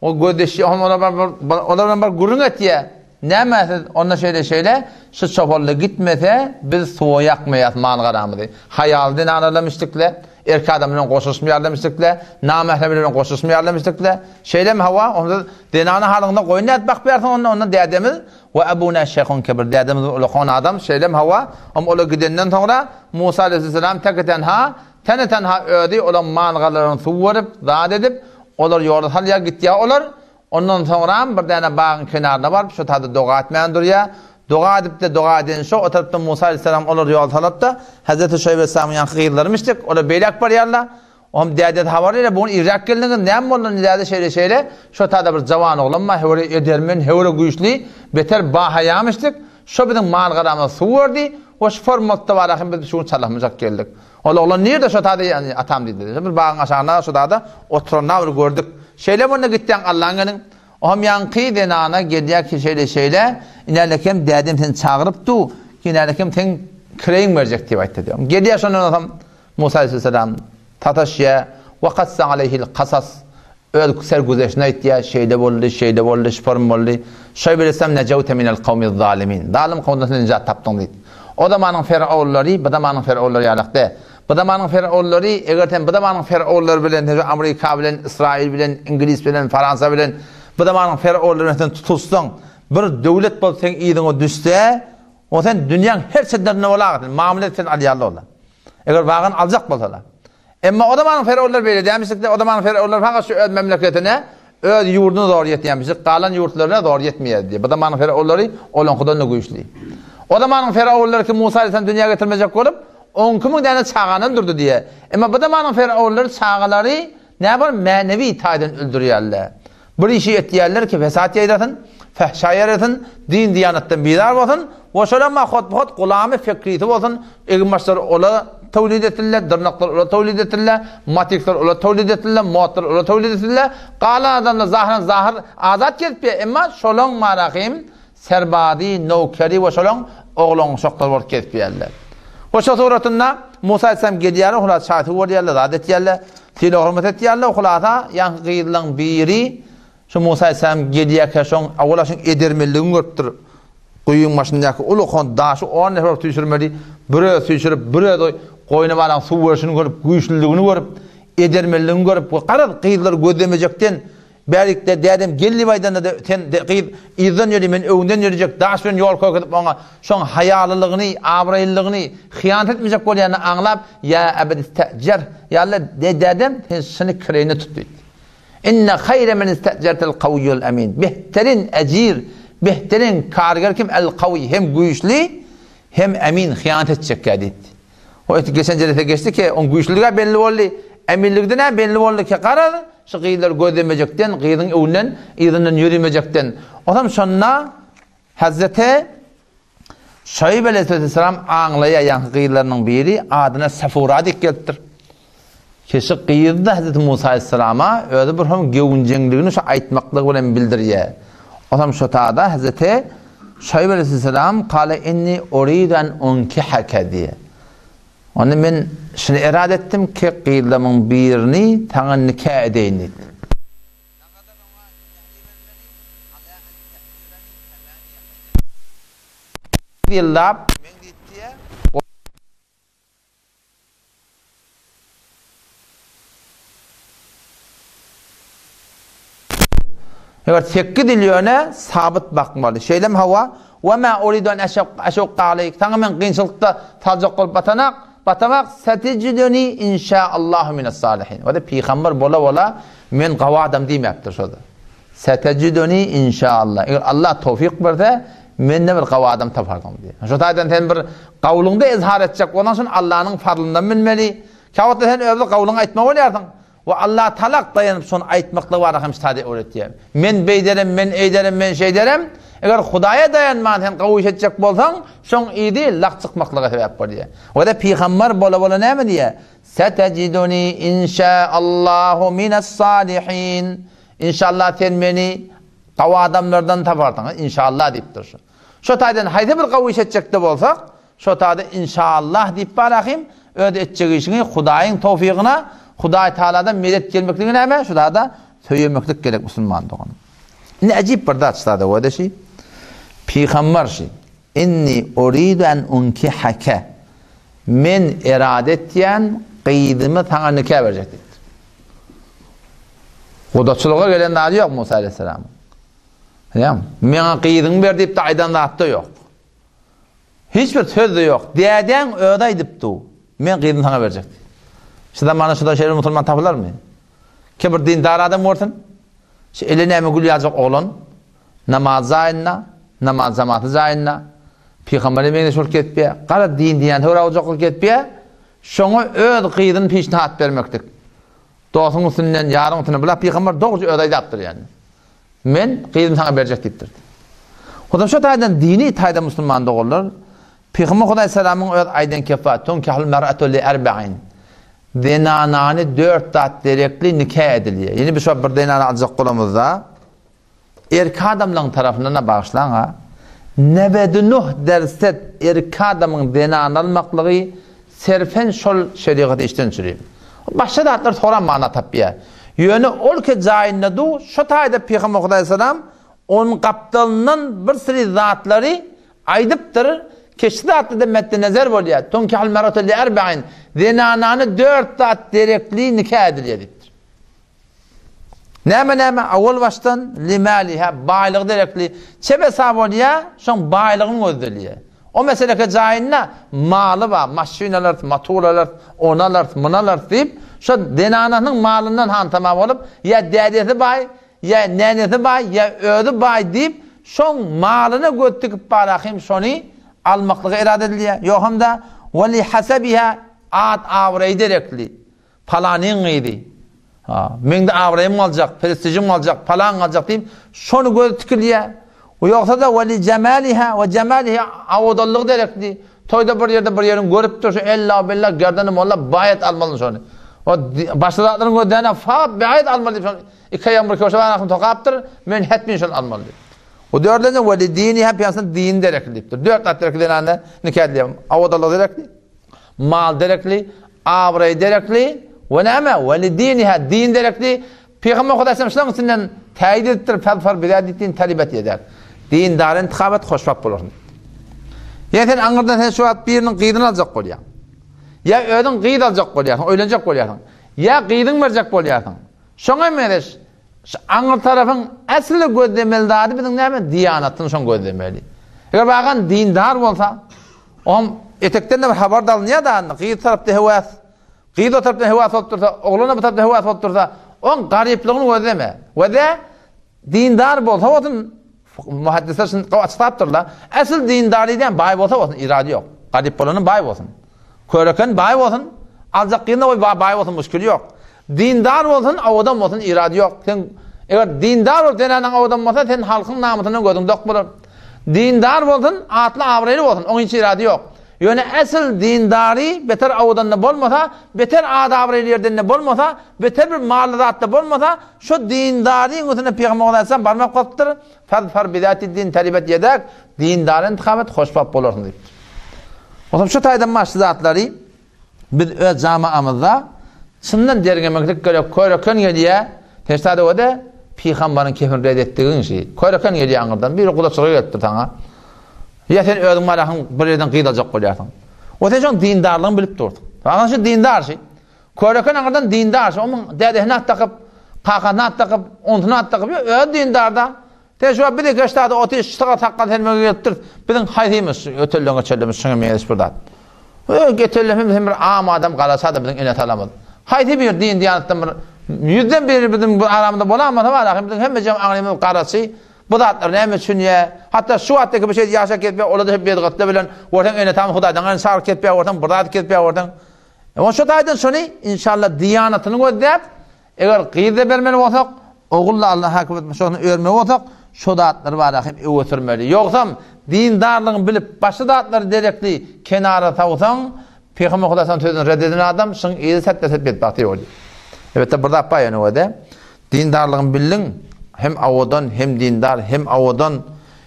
O gözleşýär, olar bir olar bilen bir gürrüň etýär. Näme siz onda şeýle-şeýle, şu çopanlar gitmese, biz suwa ýakmaýas mal-garamyzy. Haýal zenanlar mişdikle, erkek adam bilen goşulyşmaýarlar mişdikle, namährem bilen goşulyşmaýarlar mişdikle. Şeýlemi hawa, onda zenana halyňda goýun nädip bakmaýarsyň onda, onda dädemiz We abuna şeýhun kebir, dädemiz bir ulakan adam, şeýlem hawa, hem olar gidenden soňra Musa aleýhisselam teke-tenha, tene-tenha özi olaň mal-garalaryny suw berip, zat edip, olary ýola salýar, gitýär olar. Ondan soňram bir däne bagyň kenaryna baryp, şo taýda doga etmän durýar. Doga edip-de, doga eden şo, o tarapdan Musa aleýhisselam olary ýola salyp-da, Hezreti Şuaýb aleýhisselamyň ýaňky gyzlarymyşdyk, olar beýläk barýarlar. Oňam dädesi habar berýär, bu gün irräk geldiňiz, näme boldy indi däde şeýle-şeýle, şo tada bir jawan oglan bar, höwre edermen, höwre güýçli, beter bahaýamyşdyk, şo biziň mal-garamyza suw berdi, we şu formatda bar ahym biz şu gün çalasmyjak geldik. Ol oglan nirde şo tada ýa atam diýdi. Şo bir bagyň aşagynda şo tada oturanda bir gördük. Şeýle bolanda gitýäň Allaň gelin. Oňam ýaňky zenana gelýär ki şeýle-şeýle, inälekem dädem seni çagyryp du, ki inälekem seň kireýiň berjek diýip aýtdy diýýär. Gelýär şondan soň Musa aleyhisselam sataşýar, we kassa aleyhil kasas, öz sergüzeştini aýtýar, şeýle boldy, şeýle boldy, şuparym boldy. Şuaýb aleyhisselam nejewte minel kawmiz zalimin, zalym kowumdan sen nejat tapdyň diýdi. O zamanyň ferowlary bu zamanyň ferowlary ýalak däl. Bu zamanyň ferowlary, eger sen bu zamanyň ferowlary bilen, sen şu Amerika bilen, Ysraýyl bilen, Iňlis bilen, Faransa bilen, bu zamanyň ferowlary bilen sen tutulsaň, bir döwlet bolup seň yzyňa düşse, O sen dünýäň her çetlerinde bolaga, mamla sen alýarlar olar. Eger wagan aljak bolsalar. Emma o zamanyň firaunlary beýle dälmişdikde, o zamanyň firaunlary fakat şu öz memleketine, öz ýurduna zor ýetýärmişdik, galan ýurtlaryna zor ýetmeýärdi. Bu zamanyň firaunlary olaňkydan-da güýçli. O zamanyň firaunlary ki Musa aleyhisselam dünýä getirmejek bolup, onki müň däne çagany öldürdi diýýär. Emma bu zamanyň firaunlary çagalary näme mänewi taýdan öldürýärler. Bir işi etýärler ki fesat ýaýrasyn, fähşa ýaýrasyn, din-diýanatdan bizar bolsun we şolam hot-hot gulamy fikrisi bolsun, eginbaşlar ola towlid etsinler, dyrnaklar ola towlid etsinler, matikler ola towlid etsinler, modlar ola towlid etsinler, galan adamlar zahyran zahyr azat gezipýär, emma şolaň marahym Serbady, nowkeri we şolaň oglan-uşaklary bolup gezipýärler. We şo suratynda Musa aleyhisselam gelýärler, hulasa çaý suw berýärler, zat etýärler, sylag-hormat etýärler, hulasa ýaňky gyzlaň biri şu Musa aleyhisselam gelýärkä şoň owala şoň edermenligini görüpdir. Guýyň başyndaky ulukan daşy on nefer bolup süýşürmeli, bir özi süýşürip, bir özi goýna balaň suw berşini görüp, güýçlüligini görüp, edermenligini görüp we garaz gyzlary gözlemejekden Bärikde dädem gel diýip aýdanda-da, sen, gyz, yzdan ýöri, men öňden ýörejek, daş bilen ýol görkezip oňa şoň haýalylygyny, abraýlylygyny, hyýanat etmejek bolýanyny aňlap, Ýa ebedi istejer, ýa Alla, eý dädem, sen şuny kireýine tut diýdi. Inne haýre men istejertel kawiýul emin. Behterin ejir, behterin karger kim? El kawiý, hem güýçli, hem emin, hyýanat etjekkä diýdi. O eti geçen jelese geçdi ki, oň güýçlüligi belli boldy, eminligi-de belli boldy ki, garaz, şu gyzlary gözlemejekden, gyzyň öňünden, yzyndan ýöremejekden. Onam şonda Hazreti Şaýyp aleyhisselam aňlaýar, ýaňky gyzlarynyň biri adyna Safura diýip gelipdir. Keşi gyz-da Hazreti Musa aleyhisselama özi bir hem göwünjeňligini şu aýtmaklygy bilen bildirýär. Onam şo tada Hazreti Şaýyp aleyhisselam kale inni uridu an unkihake diýýär. Onda men şuny erada etdim ki, gyzlarymyň birini saňa nika edeýin diýdi. Ýyllap men diýdi. Eger 8 ýyl ýöne sabyt bakmaly. Şeýlemi hawa? Wa ma uridu an aşukka aleýk. Saňa men kynçylykda saljak bolup batanak, batamak satejiduni inşaallahu minas salihin. Wada pygamber bola bola men gawy adam diýmäpdir şoda. Setejiduni inşaallah. Eger Allah towfik berse, mende bir gawy adam taparsyň diýýär. Şo taýdan sen bir gawulyňda izhar etjek bolsaň, şony Allanyň fazlyndan bilmeli. Käwagtda sen özüň gawulyňy aýtmaly bolýarsyň. We Alla talak daýanyp şony aýtmaklyk barada hem ştada öwretýär. Men beýderim, men eýderim, men şeýderim. Eger Hudaýa daýanman sen gawy iş etjek bolsaň, şoň yzy lak çykmaklyga sebäp bolýar. We-de pygamber bola-bola näme diýýär? Setejiduni inşaallahu minas-salihin. Inşallah sen meni gawy adamlardan taparsyň, inşallah diýipdir şu. Şo taýdan haýsy bir gawy iş etjekde bolsak, şo taýda inşallah diýip barahym, öz etjek işiňi Hudaýyň towfygyna, Hudaý Tagaladan medet gelmekligi näme? Şu zada söýemeklik gerek musulman dogan. Indi äjip bir zat şu zada görde şi. Pygamber şi. Inni uridu an unkihake. Men erade etýän gyzymy saňa nika berjek diýipdir. Gudaçylyga gelen zady ýok Musa aleyhisselamyň. Bilýäňmi? Meňa gyzyňy ber diýip-de aýdan zat-da ýok. Hiç bir söz-de ýok. Dädäň özi aýdypdy. Men gyzymy saňa berjek diýip. Şu zamanda şudan şeýle musulman tapylarmy? Ki bir dindar adam görsün. Şu ele näme gül ýaljak oglan namaz jaýynda, namaz jamaty jaýynda pygambere meňzeş bolup gezipýär. Gara din diýýän höwra boljak bolup gezipýär. Şoňa öz gyzyny pişnahat bermeklik. Dostuň üstünden, ýaryň üstünden bular pygamber dogry özi aýdapdyr ýani. Men gyzymy saňa berjek diýipdir. Hudaý şo taýdan dini taýdan musulman doganlar Pygamber Hudaý salamyň öz aýdan kefa tunkahul mar'atu li arba'in. Zenanany dört zat derekli nika edilýär. Ýene bir şo bir zenany aljak bolamyzda Erkek adamlaryň tarapyndan-da bagyşlaň-a. Nebedunuh derset erkek adamyň zenany almaklygy serfen şol şerigaty işden düşürýär. Başga zatlar soran mana tapýar. Ýöne ol ki jaýynda du, şo taýda Pygamber Hudaýsalam onuň gapdalyndan bir süri zatlary aýdypdyr, Keşi zatlarda medde nezer bolýar. Tunkihul meratu li erbain. Zenanany dört zat derekli nika edilýär diýipdir. Näme näme awal başdan limaliha baýlygy derekli çebesa bolýa şoň baýlygyny gözdelýä. O meseleke jaýynda maly bar, maşyn alarys, motor alarys, ony alarys, muny alarys diýip, şo zenanasynyň malyndan hantama bolup, ýa dädesi baý, ýa nänesi baý, ýa özi baý diýip, şoň malyna göz tikip barahym şony almaklyga erada edilýär. Ýogsam-da, we li hasabiha at-abraýy derekli. Palanyň gyzy. Ha, meň-de abraýym galjak, prestižim galjak, palan galjak diýip, şony gözi tikilýär. Ýogsa-da we li jamaliha we jamalihi awadanlygy derekli. Toýda bir ýerde bir ýeriň görüpdir, şu ella-bella gerdeni molla baýat almaly şony. O başga zatlaryň gözläne fap baýat almaly diýip şony iki aýagym bir köşe barahym tokapdyr, men hetmin şony almaly diýip. O dördünji we li diniha pyýasyna din derekli diýipdir. Dört zat derekli zenana nika edilýär. Awadanlygy derekli, mal derekli, Abraý derekli we näme? We li diniha, din derekli. Pygamber Hudaý sallam şularyň içinden täýid edipdir, fazfar bizadid talibet eder. Dindar intihap et, hoşbagt bolarsyň. Ýa sen aňyrdan sen şu wagt biriniň gyzyny aljak bolýaň. Ýa özüň gyz aljak bolýarsyň, öýlenjek bolýarsyň. Ýa gyzyň berjek bolýarsyň. Şoňa meňzeş Şu aňyr tarapyň äsli gözlemeli zady biziň näme? Diýanatyny şoň gözlemeli. Eger bagan dindar bolsa, oňam etekden-de bir habar da alynýar-da, gyz tarapda höwes, gyz o tarapdan höwes bolup dursa, oglan-da bu tarapdan höwes bolup dursa, oň garyplygyny gözleme. We-de dindar bolsa bolsun, Muhaddisler şuny gowy açyklapdyrlar. Äsl dindar diýýän baý bolsa bolsun, irady ýok. Garyp bolany baý bolsun. Köreken baý bolsun, aljak gyzyna goý baý bolsun muşkili ýok. Dindar bolsun, owadan bolsun, irady ýok. Sen eger dindar bolup zenanaň owadan bolsa, sen halkyň namysyndan gözüň dok bolar. Dindar bolsun, atly abraýly bolsun, oň hiç irady ýok. Ýöne äsl dindary beter owadan-da bolmasa, beter at-abraýly ýerden-de bolmasa, beter bir mally zat-da bolmasa, Şu dindaryň üstüne Pygamber aleyhisselam barmak basypdyr, Fazfar bizatiddin teribet ýedek, dindary intihap et, hoşbagt bolarsyň diýipdir. Otam şu taýdan başly zatlary biz öz jamaamyzda çyndan derňemeklik gerek, köreken gelýär, peştade öde Pygambaryň kefin red etdigiň şi. Köreken gelýär aňyrdan, biri gudaçylyga gelipdir saňa. Ýa sen özüň barahyň bir ýerden gyz aljak bolýarsyň. O sen şoň dindarlygyny bilip dursuň. Saňa şu dindar şi. Köreken aňyrdan dindar, onuň dädesine at dakyp, kakasyna at dakyp, onsuna at dakyp, ýok, özi dindar-da. Sen şu wagt bizi Keşdada otyr, şyga sakgal sermege gelipdiris. Biziň haýsymyz şu ötellen geçelimiz şuňa meňzeş bir zat. Öý geçelimiz hem bir am adam garaşa-da biziň ene-atalarymyz. Haýsy bir din diýanatdan bir ýüzden biri biziň bu aramyzda bolamasa bar, ahyry biziň hemmejem aňrymyz garaçy. Bu zatlar näme üçin ýa? Hatda şu wagtdaky bir şey ýaşap gezip, olar-da hep bedgatlar bilen, görseň ene-atamyz Hudaýdan gaýry çagyryp gezip görseň, bir zat gezip görseň. Emma şu taýdan şony inşallah diýanatyny gözläp, eger gyz-da bermeli bolsak, ogul-da Allah hakykat şony örmeli bolsak, şo zatlary barada hem öňe sürmeli. Ýogsam dindarlygyny bilip, başga zatlary derekli kenara sawsaň, Pygamber Hudaýyň sözüni red eden adam şuň yzy sätde-säт betbagty bolýar. Elbetde bir zat bar ýöne o-da, dindarlygyny bildiň, hem owadan, hem dindar, hem owadan,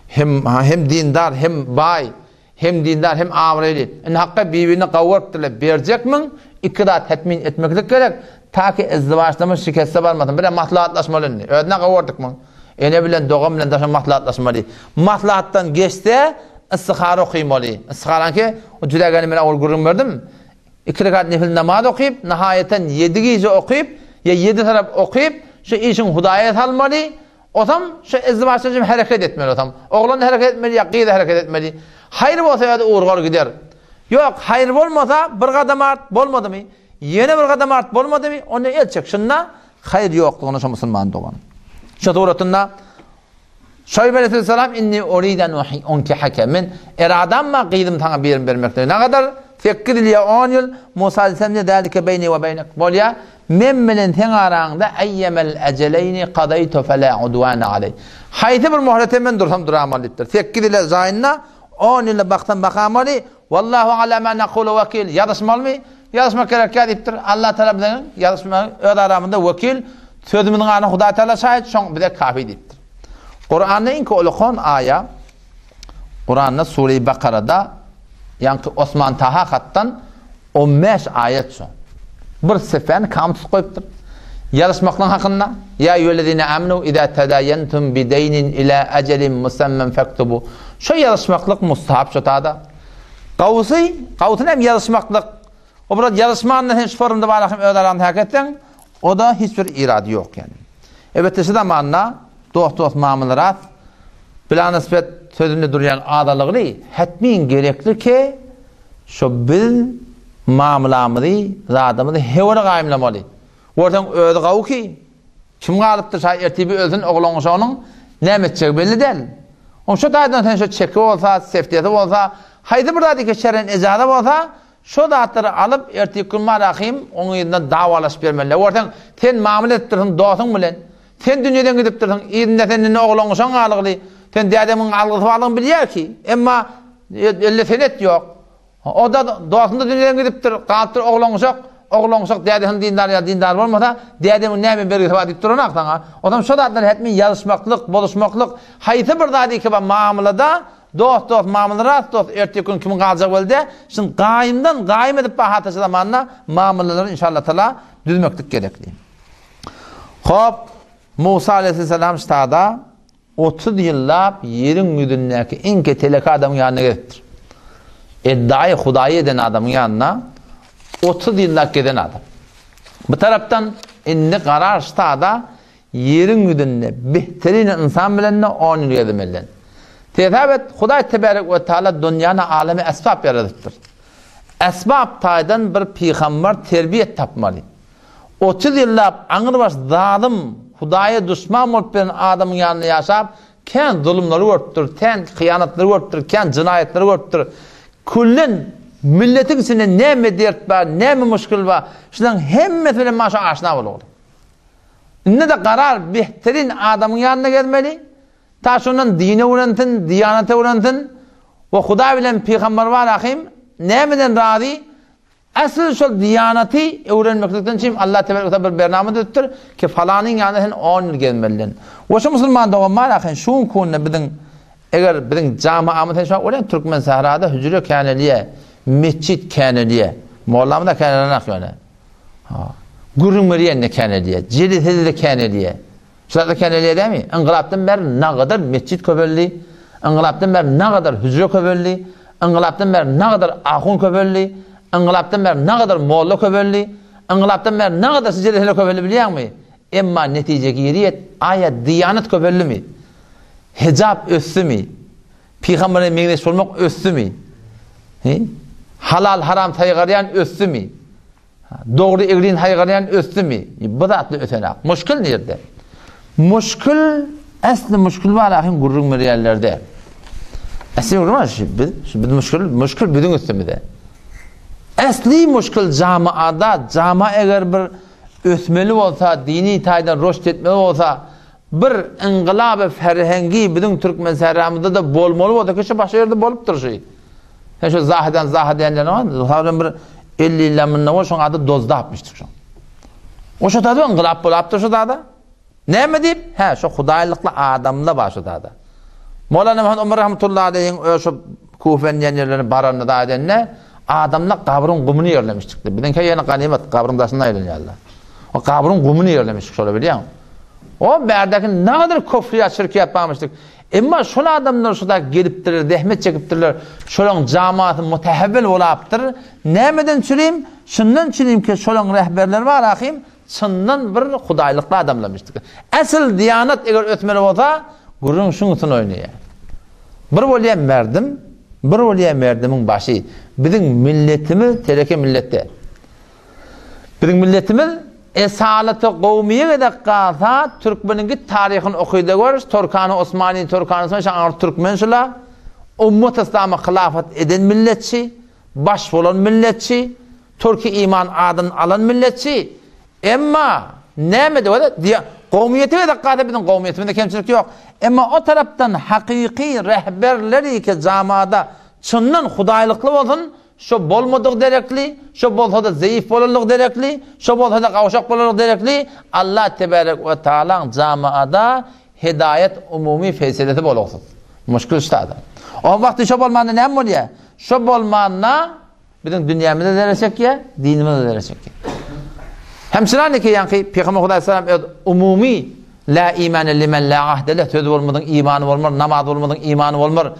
hem hem dindar, hem baý, Hem dindar hem abraýly. Indi hakka bir-birine gawurypdyrlar. Berjekmiň? Iki zat hetmin etmeklik gerek. Taki izdiwaçlama şikeste barmasyn. Birem maslahatlaşmaly indi. Özüne gawurdykmyň? Ene bilen dogan bilen daşa maslahatlaşmaly. Maslahatdan geçse istihara okymaly. Istiharanki o jüdägeni men owal gürrüň berdim. Iki rekat nefil namaz okyp, nahaýatan ýedi gije okyp, ýa ýedi tarap okyp, şu işiň Hudaýa salmaly. Osam şu izdiwaçdan hereket etmeli osam. Oglan hereket etmeli ýa gyz hereket etmeli. Haýyr bolsa özi urgar gider. Ýok, haýyr bolmasa bir gadam art bolmadymy? Ýene bir gadam art bolmadymy? Onda el çek. Şunda haýyr ýoklugyny şo musulman dogan. Şu suratynda Şoýb aleyhisselam inni uridu an unkihake men eradam ma gyzym saňa birin bermeklige. Nägadar? 8 ýyl ýa 10 ýyl Musa aleyhisselam diýdi, zalike beýni we beýnek. Bolýa. Men bilen seň araňda eýýemel ejeleýni kadaýtu fela udwana aleý. Haýsy bir möhlete men dursam duramaly diýipdir. Sekiz ýyla jaýynda, on ýyla baksam bakamaly. Wallahu ala ma nakulu wekil. Ýazyşmalymy? Ýazyşmak gerekýär diýipdir. Allah Tagala biziň ýazyşmagy öz aramyzda wekil. Sözümiziň aryna Hudaý Tagala şaýat, şoň bize kafi diýipdir. Kuranda iň uly aýa Kuranda Sure-i Bakarada ýaňky Osman Taha hatdan 15 aýat şo. Bir sefäni kam tutup goýupdyr. Ýazyşmaklyň hakynda, Ýa eýýühellezine amenu iza tadaýentum bideýnin ila ajelin musamman faktubu. Şo ýazyşmaklyk mustahap şo tada. Gawusy, gawusy näme ýazyşmaklyk? O biraz ýazyşmanda sen şu forumda bar hem öz araňda hak etseň, o da hiç bir irady ýok ýani. Elbetde şu zamanda dost-dost mamylarat bilanysbet. sözünde durýan adalygyny hetmin gerekli ki, şo biz mamlamyzy, zadymyzy hewara gaýymlamaly. Görseň özi gawy ki, kim galypdyr şa ertir bir ölsün oglan uşagynyň näme etjegi belli däl. Oň şo taýdan sen şo çeki bolsa, seftesi bolsa, haýsy bir zat iki şerren ejaza bolsa, şo zatlary alyp ertir gün barahym oň yzyndan dawalaşyp ýörmeli. Görseň sen mamla edipdirsiň dosuň bilen. Sen dünýeden gidipdirsiň, yzynda sen indi oglan uşaň galygly. Sen dädemiň algysy barlygyny bilýär ki, emma elde senet ýok. O-da dostum-da dünýeden gidipdir, galypdyr oglan-uşak. Oglan-uşak dädesiniň dindar ýa dindar bolmasa, dädemiň näme bergisi bar diýip duranok saňa. Onsoň şo zatlary hetmin ýazyşmaklyk, bozuşmaklyk, haýsy bir zady ki bar mamlada, dost-dost, mamla rast dost, ertir gün kimiň galjagy belli däl. Şuny gaýymdan gaýym edip baha taşa zamanda mamlalary inşallah-tala düzmeklik gerekli. Hop, Musa aleyhisselam ştada 30 ýyllap ýeriň ýüzündäki iň ketelek adamyň ýanyna gezipdir. Eddaýy Hudaýy eden adamyň ýanyna 30 ýyllap gezen adam. Bu tarapdan indi garar ştada ýeriň ýüzünde behterin ynsan bilen de 10 ýyl gezmelidir. Tesap et, Hudaý tebarek we taala dünýäni alemi esbap ýaradypdyr. Esbap taýdan bir pygamber terbiýet tapmaly. 30 ýyllap aňrybaş zalym, Hudaýa duşman bolup beren adamyň ýanynda ýaşap, kän zulumlary görüpdir, kän hyýanatlary görüpdir, kän jenaýatlary görüpdir. Küllen milletiň içinde näme dert bar, näme muşkil bar, şularyň hemmesi bilen maşa aşna bolupdyr. Indi-de garar behterin adamyň ýanynda gezmeli, ta şondan din öwrensin, diýanat öwrensin we Hudaý bilen pygamber bar ahym nämeden razy, Esl şol diýanaty öwrenmeklikden çyn Allah tebarek we bir bernama düzüpdir ki falanyň ýanynda sen 10 ýyl gezmelisin. We şu musulman dogan bar ahyn şu günde biziň eger biziň jamaamyz sen şu wagt Türkmen sährada hüjre käneliýe, mesjit käneliýe. Mollamyz da känelenak ýöne. Ha. Gürrüň berýän de käneliýe, jelisesi de käneliýe. Şularda käneliýe dämi? Yngylapdan bäri nagadar mesjit köpeldi. Yngylapdan bäri nagadar hüjre köpeldi. Yngylapdan bäri nagadar ahun köpeldi. Yngylapdan bäri nagadar molla köpeldi. Yngylapdan bäri nagadar sijelesele köpeldi bilýäňmi? Emma netije giriýet, aýa diýanat köpeldimi? Hijap ösdümi? Pygambere meňzeş bolmak ösdümi? Halal haram saýgarýan ösdümi? Dogry egrin haýgarýan ösdümi? Bu zatly ösenak. Muşkil nirde? Muşkil, esli muşkil bar ahim gürrüň berýänlerde. Esli gürrüň bar, şu biz, şu biz muşkil, muşkil biziň üstümizde. Esli muşkil jamaada, jama eger bir ösmeli bolsa, dini taýdan roşt etmeli bolsa, bir ingilaby ferhengi biziň türkmen sähramyzda-da bolmaly bolsa, ki şu başga ýerde bolupdyr şu. Sen şu Zahydan Zahy diýenlerini bar. Zahydan bir 50 ýyldan mundan ol şoň ady dozdapmyşdyk şoň. O şu tada yngylap bolapdyr şu dada. Näme diýip? Hä, şu hudaýlykly adamda bar şu dada. Molana Muhammed Umar rahmetullahi aleyhiň ö şu Kufen diýen ýerlerine baranda da edende adamlar gabryň gumuny ýerlemişdikdi. Biziňki ýene ganymat gabryň daşynda aýlanýarlar. O gabryň gumuny ýerlemişdik şola bilýäň. O bärdäki nägadar köfriýat şirkiýat barmyşdyk. Emma şol adamlar şuda gelipdirler, zähmet çekipdirler, şolaň jamaasy mutahawwil bolapdyr. Nämeden çürim? Şundan çürim ki, şolaň rehberleri bar ahym, çyndan bir hudaýlykly adamlarmyşdyk. Esl diýanat eger ösmeli bolsa, gürrüň şuň üstüne oýnaýar. Bir bolýar merdim, bir bolýar merdimiň başy. Biziň milletimiz tereke millet däl. Biziň milletimiz esalaty gowmyýa gezek galsa, türkmeniň git taryhyny okyda gör, Torkany Osmany, Torkany Osmany, şaňa türkmen şula, ummat yslama hylafat eden milletçi, baş bolan milletçi, türki iman adyny alan milletçi. Emma näme de bolsa, gowmyýete gezek galsa biziň gowmyýetimizde kemçilik ýok. Emma o tarapdan hakyky rehberleri ki jamada çyndan hudaýlykly bolsun, Şo bolmadygy derekli, şo bolsa-da zeýif bolanlygy derekli, şo bolsa-da gawşak bolanlygy derekli, Allah tebarek we taalaň jamaada hidaýat umumy feýselesi bolugsyz. Muşkil ştada. O wagty şo bolmanda näme bolýar? Şo bolmanda biziň dünýämize zerer çekýär, dinimize zerer çekýär. Hemçinaniki ýaňky Pygamber Hudaý salam öz umumy la imane limen la ahde leh sözi bolmadyň imany bolmar, namaz bolmadyň imany bolmar.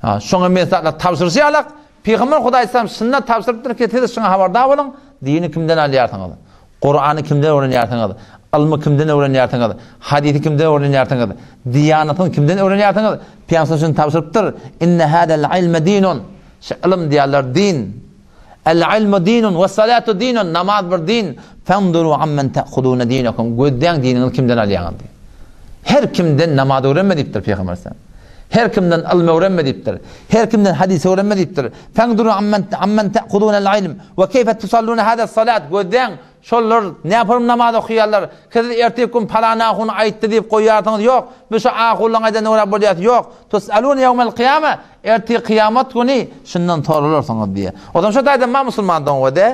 Şoňa men zatlar tabşyryşy ýalak, Pygamber Hudaý salam şunda tabşyrypdyr ki, siz şuňa habardar boluň, dini kimden alýarsyňyz? Kurany kimden öwrenýärsiňiz? Ylmy kimden öwrenýärsiňiz? Hadysy kimden öwrenýärsiňiz? Diýanatyny kimden öwrenýärsiňiz? Pygamber şuny tabşyrypdyr, Inne hadal ilme dinun. Şu ylym diýýärler din. El ilmu dinun we salatu dinun. Namaz bir din. Fenduru ammen ta'khuduna dinakum. Gözläň diniňizi kimden alýaňyz diýip. Her kimden namaz öwrenme diýipdir Pygamber sallallahu Her kimden ylym öwrenme diýipdir. Her kimden hadys öwrenme diýipdir. Fenduru ammen ammen ta'khuduna al-ilm we keyfe tusalluna hada salat. Gözläň Şolar näpürüm namaz okaýarlar. Siz ertir gün palan ahun aýtdy diýip goýýarsyňyz. Ýok, biz şu ahunlaryň aýdanyna görä bolýas. Ýok. Tus'alun ýewmel kyýame. Ertir kyýamat güni şundan soralarsyňyz diýýär. O zaman şo taýdan bar musulman doňňa-da.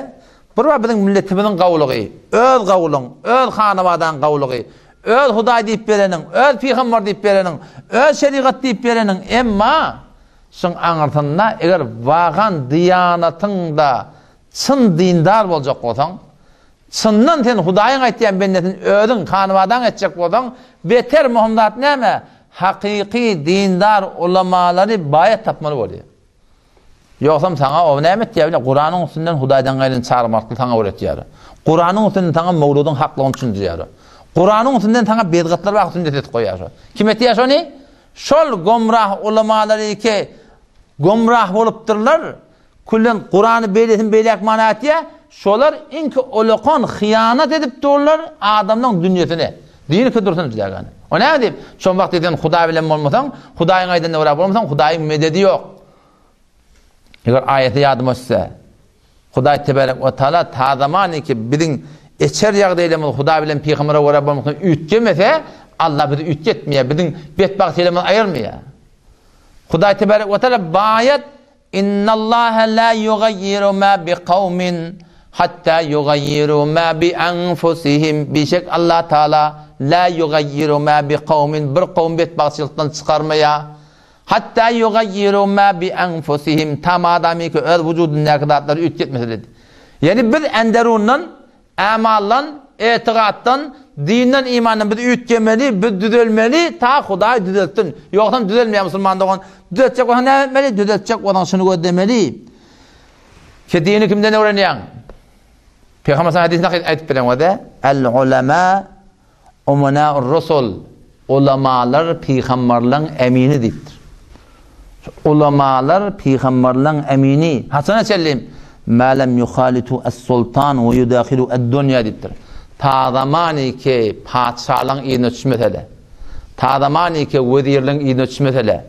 Bir bar biziň milletimiziň gawulygy, öz gawulyň, öz hanabadaň gawulygy, öz Hudaý diýip bereniň, öz pygambar diýip bereniň, öz şerigat diýip bereniň. Emma şuň aňyrsynda eger wagan diýanatyň-da Çyn dindar boljak bolsaň, çyndan sen Hudaýyň aýtýan bendesini özüň hanybadaň etjek bolsaň, beter möhüm zat näme? Hakyky dindar ulamalary baýat tapmaly bolýar. Ýogsam saňa o näme etýär bile, Kuranyň üstünden Hudaýdan gelen çagyrmaklygy saňa öwretýär. Kuranyň üstünden saňa mowludyň haklygyny düşündirýär. Kuranyň üstünden saňa bedgatlar barada sünnet edip goýýar şo. Kim etýär şony? Şol gomrah ulamalary ki gomrah bolupdyrlar, Küllen Kurany beýlesin beýläk mana etýä, şolar iňki olakan hyýanat edip durlar adamlaň dünýesine. Dini ki dursun jagany. O näme diýip? Şol wagt sen Hudaý bilen bolmasaň, Hudaýyň aýdanyna görä bolmasaň, Hudaýyň mededi ýok. Eger aýaty ýadyma düşse, Hudaý tebarek we taala ta zamany ki biziň eçer ýagdaýlarymyz Hudaý bilen pygambere görä bolmasa üýtgemese, Allah bizi üýtgetmeýär, biziň betbagtçylygymyzy aýyrmaýar. Hudaý tebarek we taala baýat Innallaha la ýugayyiru ma bi kawmin hatta ýugayyiru ma bi anfusihim Bişek Allah Taala la ýugayyiru ma bi kawmin bir kowum betbagtçylykdan çykarmaýar. Hatta ýugayyiru ma bi anfusihim ta madamyky öz wujudyndaky zatlary üýtgetmese dedi. Ýagny biz enderundan Amaldan, etigatdan, dinden, imandan biz üýtgemeli, biz düzelmeli, ta Hudaý düzeltsin. Ýogsam düzelmeýär musulman dogan. Düzeltjek bolsaň näme etmeli? Düzeltjek bolsaň şuny gözlemeli. Ki dini kimden öwrenýäň? Pygamber hadysynda aýdyp beren wada, El ulama Umana'ur rusul, Ulamalar pygamberleň emini diýipdir. Ulamalar pygamberleň emini. Haçana çenli? Ma lem yuhalitu es-sultan we yudahilu ed-dunýa diýipdir. Ta zamany ki patyşalaň yzyna düşmesele, ta zamany ki wezirleň yzyna düşmesele,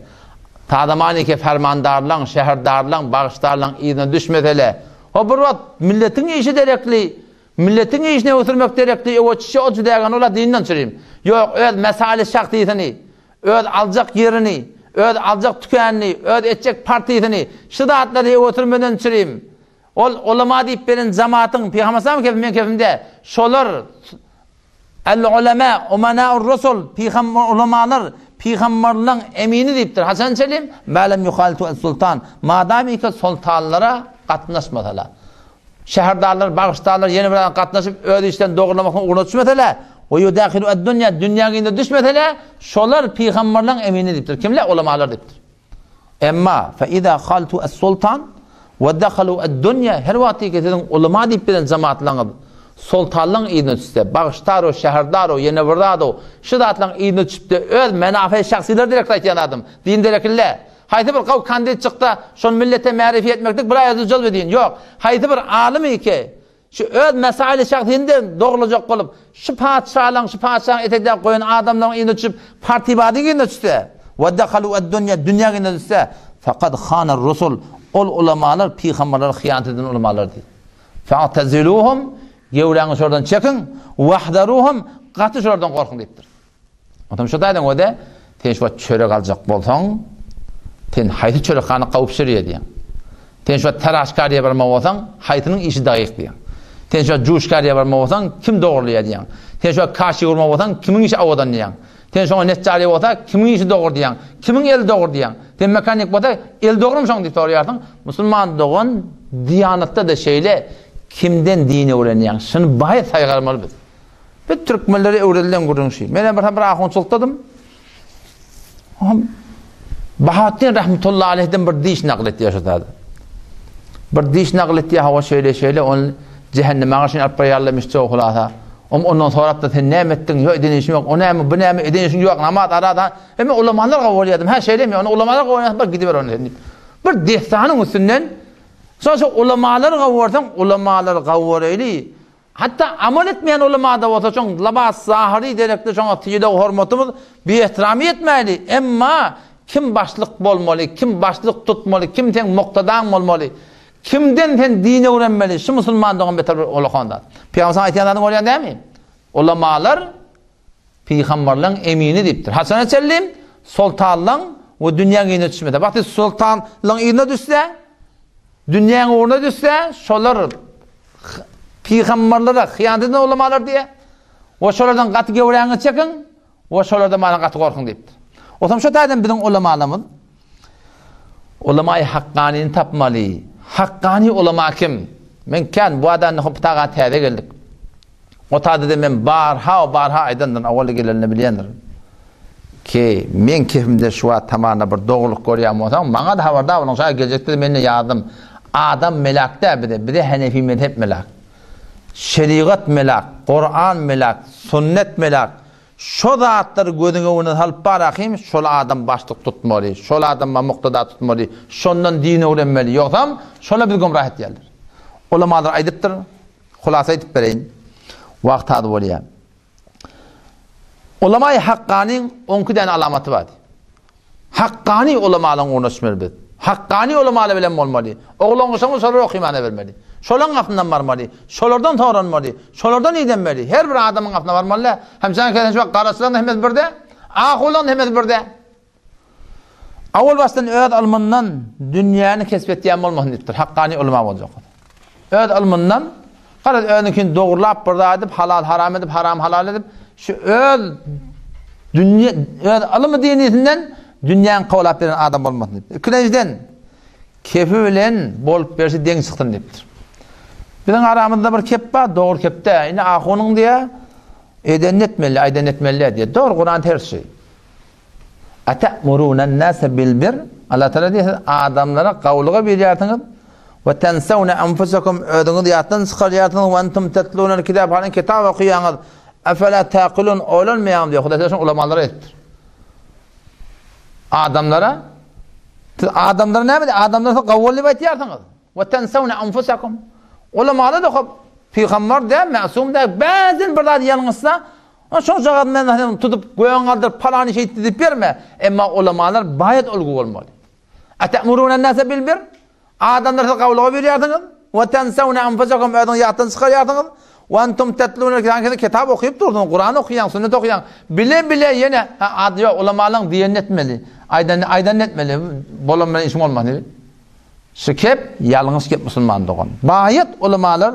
ta zamany ki fermandarlaň, şäherdarlaň, bagşdarlaň yzyna düşmesele, o bir wagt milletiň işi derekli Milletiň işine ösürmek derekli öwe çişe o jüdägen ola dinden çürim. Ýok, öz mesaly şahsysyny, öz aljak ýerini, öz aljak tükänini, öz etjek partiýasyny, şu zatlary öwe sürmeden çürim. Ol ulama diýip beren jamatyň, Pygamber sallam kefim men kefimde, şolar El ulama umana'ur rusul, pygamber ulamalar pygamberleň emini diýipdir. Haçan çelim? Malem yuhalitu es-sultan. Madamyka soltanlara gatnaşmasalar. Şäherdarlar, bagşdarlar ýene bir adam gatnaşyp öz işlerini dogrulamagyň ugruna düşmesele, we yudahilu ad-dunya, dünýäň yzyna düşmesele, şolar pygamberleň emini diýipdir. Kimler? Ulamalar diýipdir. Emma fe iza haltu es-sultan we dahalu ad-dunya, her wagt ki siziň ulama diýip bilen jemaatlaryňyz soltanlaryň yzyna düşse, bagşdar-o, şäherdar-o, ýene bir zat-o, şu zatlaryň yzyna düşüp-de öz menafeýi şahsylar direkt aýtýan adam, din derekli-le. Haýsy bir gowy kandid çyksa, şony millete märifi etmeklik bir aýa jyl edin. Ýok. Haýsy bir alym ki, şu öz mesaili şahsyny dogrulajak bolup, şu patyşalaň, şu patyşaň etekde goýan adamlaryň yzyna düşüp, partibadyň yzyna düşse, we dahalu ad-dunýa, dünýäň yzyna düşse, faqad khana rusul, ol ulamalar pygamberlere hyýanat eden ulamalar diýdi. Fa'taziluhum, gewräňi şolardan çekiň, wahdaruhum, gaty şolardan gorkuň diýipdir. Onsoň şu taýdan öde, sen şu wagt çörek aljak bolsaň, sen haýsy çörekhana gawup bişirýär diýýäň. Sen şu wagt taraşkarýa barmak bolsaň, haýsynyň işi dagyk diýýäň. Sen şu wagt juşkarýa barmak bolsaň, kim dogurlaýar diýýäň. Sen şu wagt kaşi gurmak bolsaň, kimiň işi owadan diýýäň. Sen şoňa neçjarýa bolsa, kimiň işi dogry diýýäň. Kimiň eli dogry diýýäň. Sen mekanik bolsa, eli dogrumy şoň diýip soraýarsyň. Musulman dogan, diýanatda-da şeýle, kimden din öwrenýäň? Şuny baý saýgarmaly biz. Biz türkmenlere öwredilen gürrüň şi. Menem bir bir ahunçylykdadym. Bahatdin rahmetullahi aleyhden bir diş nakl etýär şu zady. Bir diş nakl etýär, hawa şeýle şeýle, ony cehenneme garşy alyp barýarlarmyş çow hulasa. Om ondan sorapdyr, sen näme etdiň? Ýok, eden işim ýok. O näme, bu näme, eden işiň ýok. Namaz, araza. Hemme ulamalar gowy bolýardym. Hä, şeýlemi? Ony ulamalar gowy bolýar, bir gidiber ony sen diýip. Bir dessanyň üstünden şo şo ulamalar gowy bolsaň, ulamalar gowy boraýly. Hatda amal etmeýän ulama-da bolsa, şoň labas zahyry derekli şoňa sylag hormatymyz biehtiramy etmäýli. Emma kim başlyk bolmaly, kim başlyk tutmaly, kim seň muktadaň bolmaly, kimden sen din öwrenmeli, şu musulman dogan beter bir ulakan zat. Pygamber aýtýan zadyny görýän dälmi? Ulamalar pygamberleň emini diýipdir. Haçana çenli? Soltanlaň we dünýäň yzyna düşmese. Wagty soltanlaň yzyna düşse, dünýäň ugruna düşse, şolar Pygamberlere hyýanat eden ulamalar diýe. We şolardan gaty gewräňizi çekiň we şolardan mana gaty gorkuň diýipdir. Otam şo taýdan biziň ulamalarymyz ulamaýy hakganyny tapmaly. Hakgany ulama kim? Men kän bu adamdan hop taga täze geldik. O taýda men barha barha aýdandyr, awal gelenini bilýändir. Ki, meň kefimde şu wagt tamanda bir dogrulyk görýän bolsaň, maňa-da habardar boluň, şaýat geljekde-de men-de ýazdym. Adam melak däl bize, bize Henefi mezhep melak. Şerigat melak, Kuran melak, sünnet melak. Şo zatlary gözüň öňüne salyp bar ahym, şol adam başlyk tutmaly, şol adama muktada tutmaly, şondan din öwrenmeli, ýogsam şolar bizi gümrah etýärler. Ulamalar aýdypdyr, hulasa aýdyp bereýin. Wagt az bolýar. Ulamaýy Hakkanyň onki däne alamaty bar. Hakkany ulamalaryň ugruna düşmeli biz. Hakkany ulamalar bilen bolmaly. Oglan-gyşaňy şolara okymana bermeli. Şolaryň gapyndan barmaly. Şolardan soranmaly. Şolardan idenmeli. Her bir adamyň gapyna barmaly däl. Hemşäň kesen şu wagt garaçylaryň hemmesi birde, ahunlaryň hemmesi birde. Awal başdan öz ylmyndan dünýäni kesp etýän bolmasyn diýipdir. Hakkany ulama boljak. Öz ylmyndan garaz özüninkini dogrulap bir zat edip, halal haram edip, haram halal edip, şu öz dünýä öz ylymy dinisinden dünýäni kowlap beren adam bolmasyn diýipdir. Ikilenjiden kefi bilen bolup berşi deň çyksyn diýipdir. Biziň aramyzda bir kep bar, dogry kep däl. Indi ahunyň diýä edenini etmeli, aýdanyny etmeli diýä. Dogry Kuran tersi. Ate'murunen-nase bil-bir, Allah Tagala diýýär, siz adamlara gowulyga buýurýarsyňyz, we tensewne enfusekum, özüňizi ýatdan çykarýarsyňyz, we entum tetlunel kitab, hany kitap okaýaňyz, efela taqilun, oýlanmaýaňyz diýýär. Hudaý Tagala şuny ulamalara aýdypdyr. Adamlara, siz adamlara näme diýýär? Adamlara siz gowy bol diýip aýtýarsyňyz. We tensewne enfusekum. Ulamalar da hop pygamber däl, mäsum däl, bäzin bir zat ýalňyşsa, Ol şojagaz men seni tutup göýäň galdyryp palany şeýtdi diýip berme. Emma ulamalar baýat ulgy bolmaly. Ate'murunennase bil bir? Adamlar siz gawlyga buýurýarsyňyz. We tensewne enfusekum özüňizi ýatdan çykarýarsyňyz. We entum tetlunel kitab kitap okyp dursuň, Kuran okaýaň, sünnet okaýaň. Bile bile ýene ha ady ýok ulamalaryň diýenini etmeli. Aýdanyny aýdanyny etmeli. Bolan bilen işiň bolmaz diýip. Şu kep ýalňyş gep musulman dogan. Baýat ulamalar,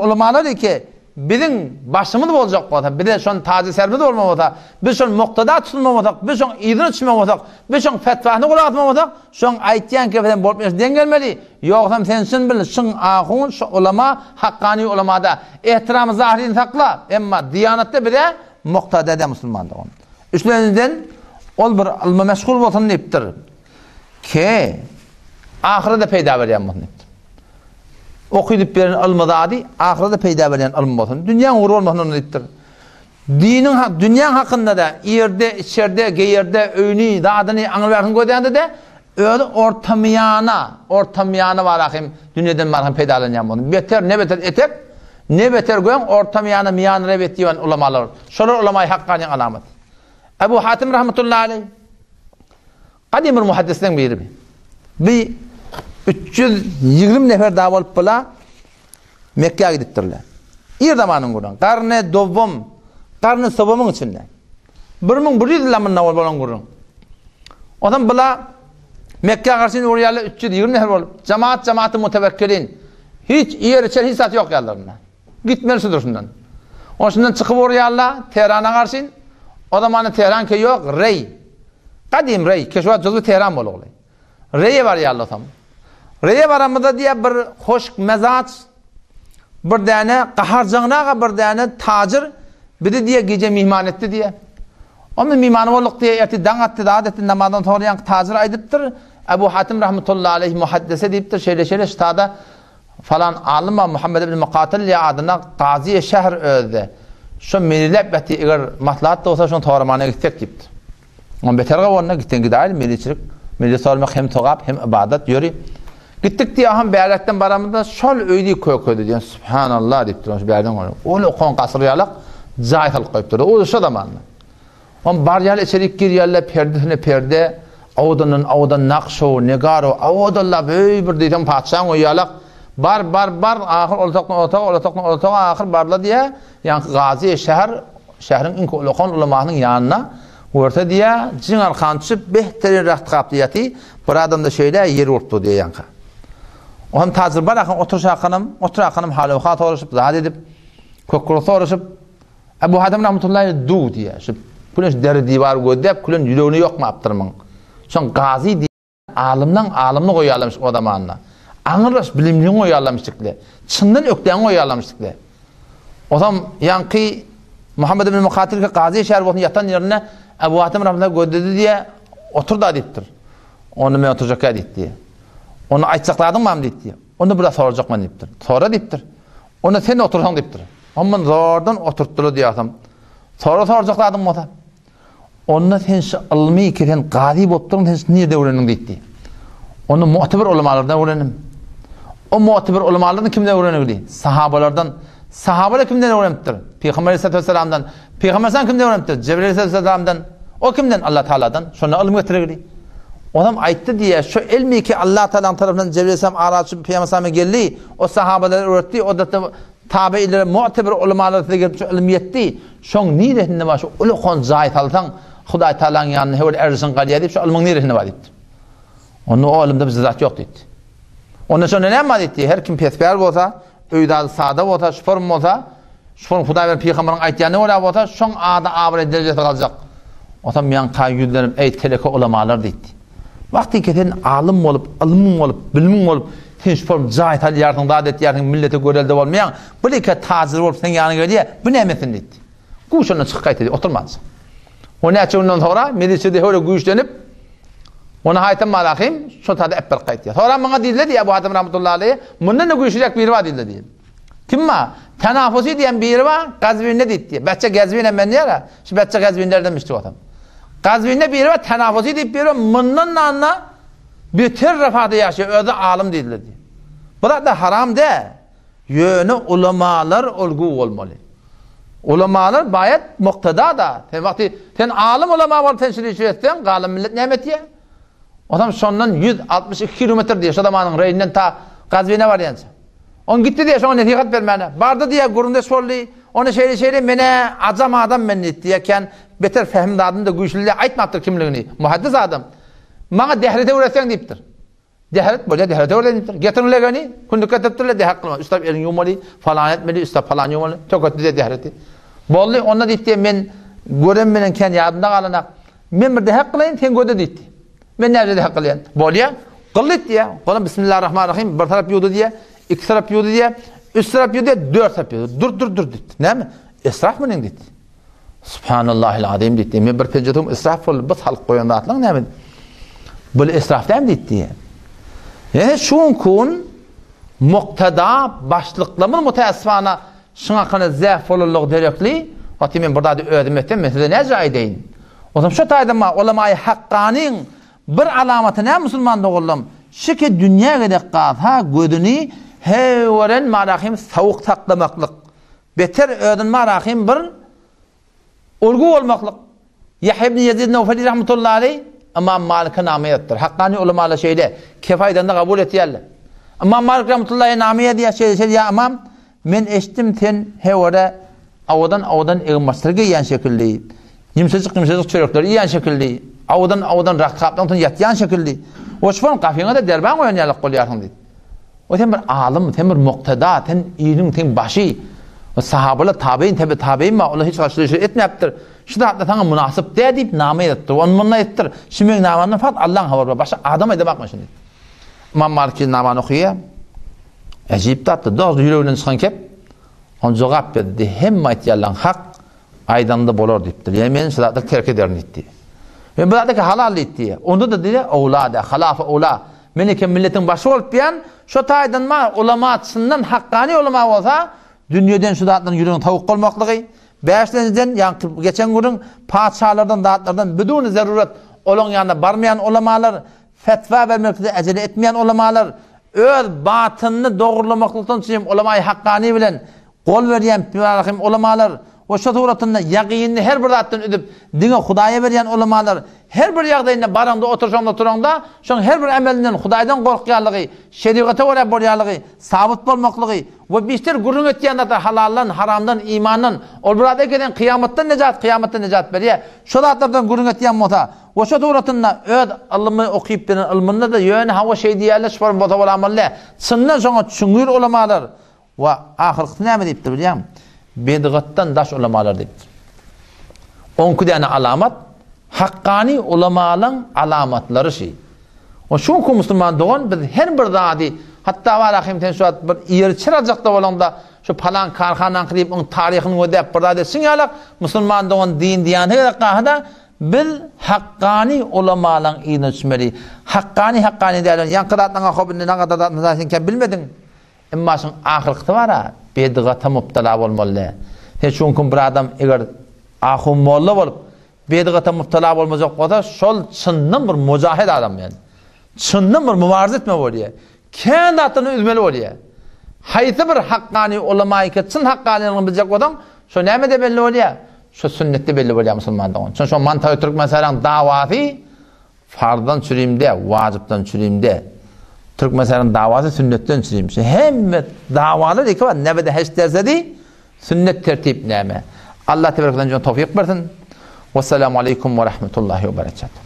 ulamalar iki Biziň başymyz boljak bolsa, bize şon tajy serimiz bolmaly bolsa, biz şon muktada tutulmaly bolsak, biz şoň yzyna düşmeli bolsak, biz şoň fetwasyna gulak asmaly bolsak, şoň aýtýan kepesem bolup ýörse deň gelmeli. Ýogsam sen çyn bil, şyň ahun, şu ulama, hakkany ulamada ehtiramy zahyryny sakla, emma diýanatda bize muktada däl musulman dogan. Üçlenjiden, ol bir ylma meşgul bolsun diýipdir. Ke, ahyrada peýda berýän bolsun diýipdir. Okydyp beren ylmy zady ahyrada peýda berýän ylym bolsun. Dünýäň ugry bolmasyn onda diýipdir. Diniň hak, dünýäň hakynda-da, ýerde, içerde, geýerde, öýüni, zadyny aňyrbärsin gözlände-de, özi ortamyýana, ortamyýana bar ahym, dünýeden bar ahym peýdalanýan bolsun. Beter, ne beter etek, ne beter göň, ortamyýana, miýan rewet diýen ulamalar. Şolar ulamaýy hakganyň alamaty. Ebu Hatim rahmetullahi aleý Gadymy bir muhaddisleriň biri bi. Bi 320 nefer dagy bolup bula Mekgä gidipdirler. Ir zamanyň gürrüň. Garny dowum, garny sowumyň içinde. 1100 ýyl mundan owal bolan gürrüň. Ondan bula Mekgä garşy urýarlar 320 nefer bolup. Jemaat jemaaty mutewekkilin. Hiç ýer içer hiç zat ýok ýanlarynda. Gitmeli şudur şundan. O şundan çykyp urýarlar Tehrana garşy. O zamanda Tehran ke ýok, Reý. Gadym Reý, keşwat juzwy Tehran bolugly. Reýe barýarlar soň. Reýe baramyzda diýýär bir hoşk mezaç bir däne gaharjaňraga bir däne tajyr bizi diýýär gije myhman etdi diýýär. Onda myhman bolduk diýýär, ertir daň atdy, zat etdi, namazdan soňra ýaňky tajyr aýdypdyr, Ebu Hatim rahmetullahi aleýhi muhaddise diýipdir, şeýle-şeýle ştada falan alym bar, Muhammed ibn Mukatyl diýýär adyna, kazy şäher özde. Şo meliläp ýaty, eger maslahat bolsa şony soramana gitsek diýipdir. Ondan beter gowy onda gitseň gidäýeli meliçilik. Meli sormak hem sogap hem ybadat ýöri. Gitdik diýýär, hem bärekden baramyzda şol öýdi kökedi diýen subhanallah diýipdir. Şu bärden görüp. Ol okan gasyr ýalak jaý salyp goýupdyr. O şo zamanda. On barýar içerik girýärler perdesine perde, owadandan owadan nakşo, negaro, owadanlap öý bir diýseň patyşaň öýi ýalak. Bar, bar, bar, ahyr ol otakdan otaga, ol otakdan otaga ahyr barla diýýär. Ýaňky gazy şäher, şäheriň iň ulakan ulamasynyň ýanyna görse diýýär, jyň arkan düşüp, behterin raht gapdy ýaty, bir adamda şeýle ýer bolupdyr diýýär ýaňky. O hem tajyr bar akan oturyş akanam, otur akanam hal-owhal soraşyp, zat edip, kökgür soraşyp, Ebu Hatem rahmetullahi du diýýär. Şu külen deri diwar gözläp, külen ýüregini ýokmapdyr muň. Şoň gazy diýýär. Alymlaň alymyny goýarlarmyş o zamanda. Aňyrbaş bilimliňi goýarlarmyş dikle. Çyndan ökdäňi goýarlarmyş dikle. Ozam ýaňky Muhammed ibn Mukatil ki gazy şäher bolsun ýatan ýerinde Ebu Hatem rahmetullah gözledi diýe otur da diýipdir. Onda men oturjak ýa diýipdi. Onda aýtjak zadyň barmy diýipdi. Onda bir zat sorajak men diýipdir. Sora diýipdir. Onda sen otursaň diýipdir. Ondan zordan oturtdylar diýýäsem. Sora sorajak zadyň bolsa. Onda sen şu ylmy ki sen gazy bolup durun, sen şu nirde öwrendiň diýdi. Onda mu'tebir ulamalardan öwrendim. O mu'tebir ulamalardan kimden öwrenildi? Sahabalardan. Sahabalar kimden öwrenipdir? Pygamber aleyhissalatu vesselamdan. Pygamber sen kimden öwrenipdir? Jibril aleyhissalamdan. O kimden? Allah Taala'dan. Şonda ylym getirildi. Onam aýtdy diýe, şu ilmi ki Allah Taala'nın tarapyndan Jibril aleyhissalam araçy Pygamber salama geldi, o sahabalara öwretdi, o da Tabeilere, mu'tebir ulamalara size gelip şu ylym ýetdi. Şoň niresinde bar şu ulakan jaý salsaň, Hudaý Tagalaň ýanynda höwür erişiň galýar diýip, şu ylmyň niresinde bar diýipdir. Onda o ylymda bizde zat ýok diýipdir. Onda şonda näme bar diýipdir? Her kim pespäl bolsa, öý zady sada bolsa, şu form bolsa, şu form Hudaý bilen pygamberiň aýtýanyna görä bolsa, şoň ady abraý derejesi galjak. Otam ýaňka ýüzlenip, eý teleke ulamalar diýipdir. Wagtyky sen alym bolup, ylmyň bolup, bilimiň bolup, sen şu form jaý salýarsyň, zat etýärsiň, millete görelde bolmaýaň. Bir eke tajyr bolup seň ýanyňa gelýär, bu näme etsin diýdi. Guş ondan çykyp gaýtdy, oturmança. O näçe günden soňra milisiýada höre güýçlenip, ony haýtam malahym şol tada äpberip gaýtýar. Soňra maňa diýdiler diýýär bu adam rahmetullahi aleýhi, mundan-da güýçlüräk biri bar diýdiler diýip. Kim bar? Tenafusy diýen biri bar, Gazwinde diýip diýýär. Bäçe Gazwin hem men diýýär, şu bäçe Gazwinlerden düşdi bolsam. Gazwinde biri bar, Tenafusy diýip biri bar, mundan da beter refahda ýaşaýar, özi alym diýdiler diýip. Bu zat da haram däl. Ýöne ulamalar olgu bolmaly. Ulamalar baýat muktada da. Sen wagty sen alym ulama bolup sen şuny işi etseň, galan millet näme etýär? Onam şondan 162 kilometr diýýär, şo zamanyň reýinden ta Gazwine barýança. On gitdi diýýär, şoňa nesihat bermäne. Bardy diýýär, gürrüňdeş boldy. Ony şeýle-şeýle men-ä ajam adam men diýdi diýýär, kän beter fehim zadym-da güýçli diýýär, aýtmapdyr kimligini. Muhaddis adam. Maňa dehrete öwretseň diýipdir. Dehret bolýar, dehrete öwren diýipdir. Getiriň legeni, kündük getiripdirler, dehret kylmaly. Üç tarap elini ýuwmaly, falan etmeli, üç tarap falan ýuwmaly. Töketdi diýýär dehreti. Boldy, onda diýipdi, men gören menen kän ýadymda galanak. Men bir dehret kylaýyn, sen göde diýipdi. Men näme dehret kylýan? Bolýar. Kyl diýipdi. Olam bismillahirrahmanirrahim bir tarap ýuwdy diýýär, iki tarap ýuwdy diýýär, üç tarap ýuwdy diýýär, dört tarap ýuwdy. Dur, dur, dur diýipdi. Näme? Israf munyň diýipdi. Subhanallahil azim diýdi. Men bir penje suwum israf boldy. Bu salyp goýan zatlaň näme? Bu israf däl diýdi. Ýa şu kun muktada başlyklarymyz mutaessifana şuňa hakynda zäh bolanlygy derekli, Wagty men bir zady özüm etsem, men size näce aýdaýyn? Onsoň şu taýda ma ulamaýy hakkanyň bir alamaty näme musulman doganlarym? Şiki dünýä gezek galsa gözüni höweren marahim sowuk saklamaklyk. Beter özün marahim bir ulgy bolmaklyk. Ýahýa ibn Ýezid Nowfeli rahmetullahi aleý Ymam Malike name ýazypdyr. Hakkany ulamalar şeýle kef aýdanda kabul etýärler. Ymam Malik rahmetullahi name ýazýar şeýle şeýle ýa ymam men eşitdim sen hewere awadan awadan eginbaşlar geýýän şekilli, ýumşajyk ýumşajyk çörekleri iýýän şekilli, awadan awadan rahtgapdan soň ýatýan şekilli. Oşman gapyňa-da derban goýan ýalyk bolýarsyň diýdi. O sen bir alym, sen bir muktada, sen iliň sen başy. O sahabalar tabein, tebe tabein bar, olar hiç haçan şeýle etmäpdir. Şu zatlar saňa mynasyp däl diýip name ýazypdyr. Ony munda aýdypdyr. Şu meň namamdan fakat Allaň habary bar. Başga adam aýdamakmy şuny? Imam Malik namany okaýar. Äjip zatdy. Dogry ýüreginden çykan kep. Ony jogap berdi. Hemme aýtýarlaň hak. Aýdanda bolar diýipdir. Ýa men şu zatlary terk ederin diýipdi. Men bu zatlary halal diýipdi. Onda-da diýýär, owla-da, halafa owla. Men eken milletiň başy bolup diýen, şo taýdan ma ulama çyndan hakkany ulama bolsa, dünýeden şu zatlaryň ýüregini towuk bolmaklygy, Bäşlenjiden, ýaňky geçen gürrüň, patyşalardan, zatlardan biduni zerurat olaň ýanyna barmaýan ulamalar, fetwa bermekde ejele etmeýän ulamalar, öz batynyny dogrulamaklykdan üçin ulamaýy hakkany bilen gol berýän hem ulamalar we şo suratynda ýagynyny her bir zatdan üzüp, diňe Hudaýa berýän ulamalar, her bir ýagdaýynda baraňda, oturşaňda, turaňda, şoň her bir emelinden Hudaýdan gorkýanlygy, şerigata görä bolýanlygy, sabyt bolmaklygy we bişter gürrüň etýän zatlar halaldan, haramdan, imandan, ol bir zat ekeden kyýamatdan nejat, kyýamatdan nejat berýär. Şo zatlardan gürrüň etýän bolsa we şo suratynda öz ylymy okyp bilen ylmynda-da ýöne hawa şeý diýýärler, şular bolsa bolamaly däl. Çyndan şoňa çuňňur ulamalar We ahyrkysy näme diýipdir bilýäňmi? Bidgatdan daş ulamalar diýipdir. Onki däne alamat hakkany ulamalaň alamatlary şi. O şu musulman dogan biz her bir zady hatda bar ahim sen şu wagt bir ýeri çyrajakda bolaňda şu palan karhanaňky diýip oň taryhyny gözläp bir zat etşiň ýalak musulman dogan din diýýänse gerek gahyda biz hakkany ulamalaň yzyna düşmeli. Hakkany hakkany däl ýaňky zatlaňa hop indi nagadar zatlaň sen kem bilmediň. Emma şuň ahyrkysy bar-a, bedgata mubtala bolmaly däl. Sen şu günki bir adam eger ahun molla bolup, bedgata mubtala bolmajak bolsa, şol çyndan bir mujahid adam ýaly. Çyndan bir mübarize etmeli bolýar. Kän zatdan üzmeli bolýar. Haýsy bir hakkany ulamaýy çyn hakkanylygyny biljek bolsaň, şo nämede belli bolýar? Şo sünnetde belli bolýar musulman dogan. Şo şo Mantawy Türkmenistanyň dawasy Farzdan çürimde, wajypdan çürimde. Türkmenistanyň dawasy sünnetden çürim. Şu hemme dawalar iki bar. Nebede heş dersedi, sünnet tertip näme? Allah tebaraka taala towfik bersin. Wessalamu aleýkum we rahmetullahi we berekatuh.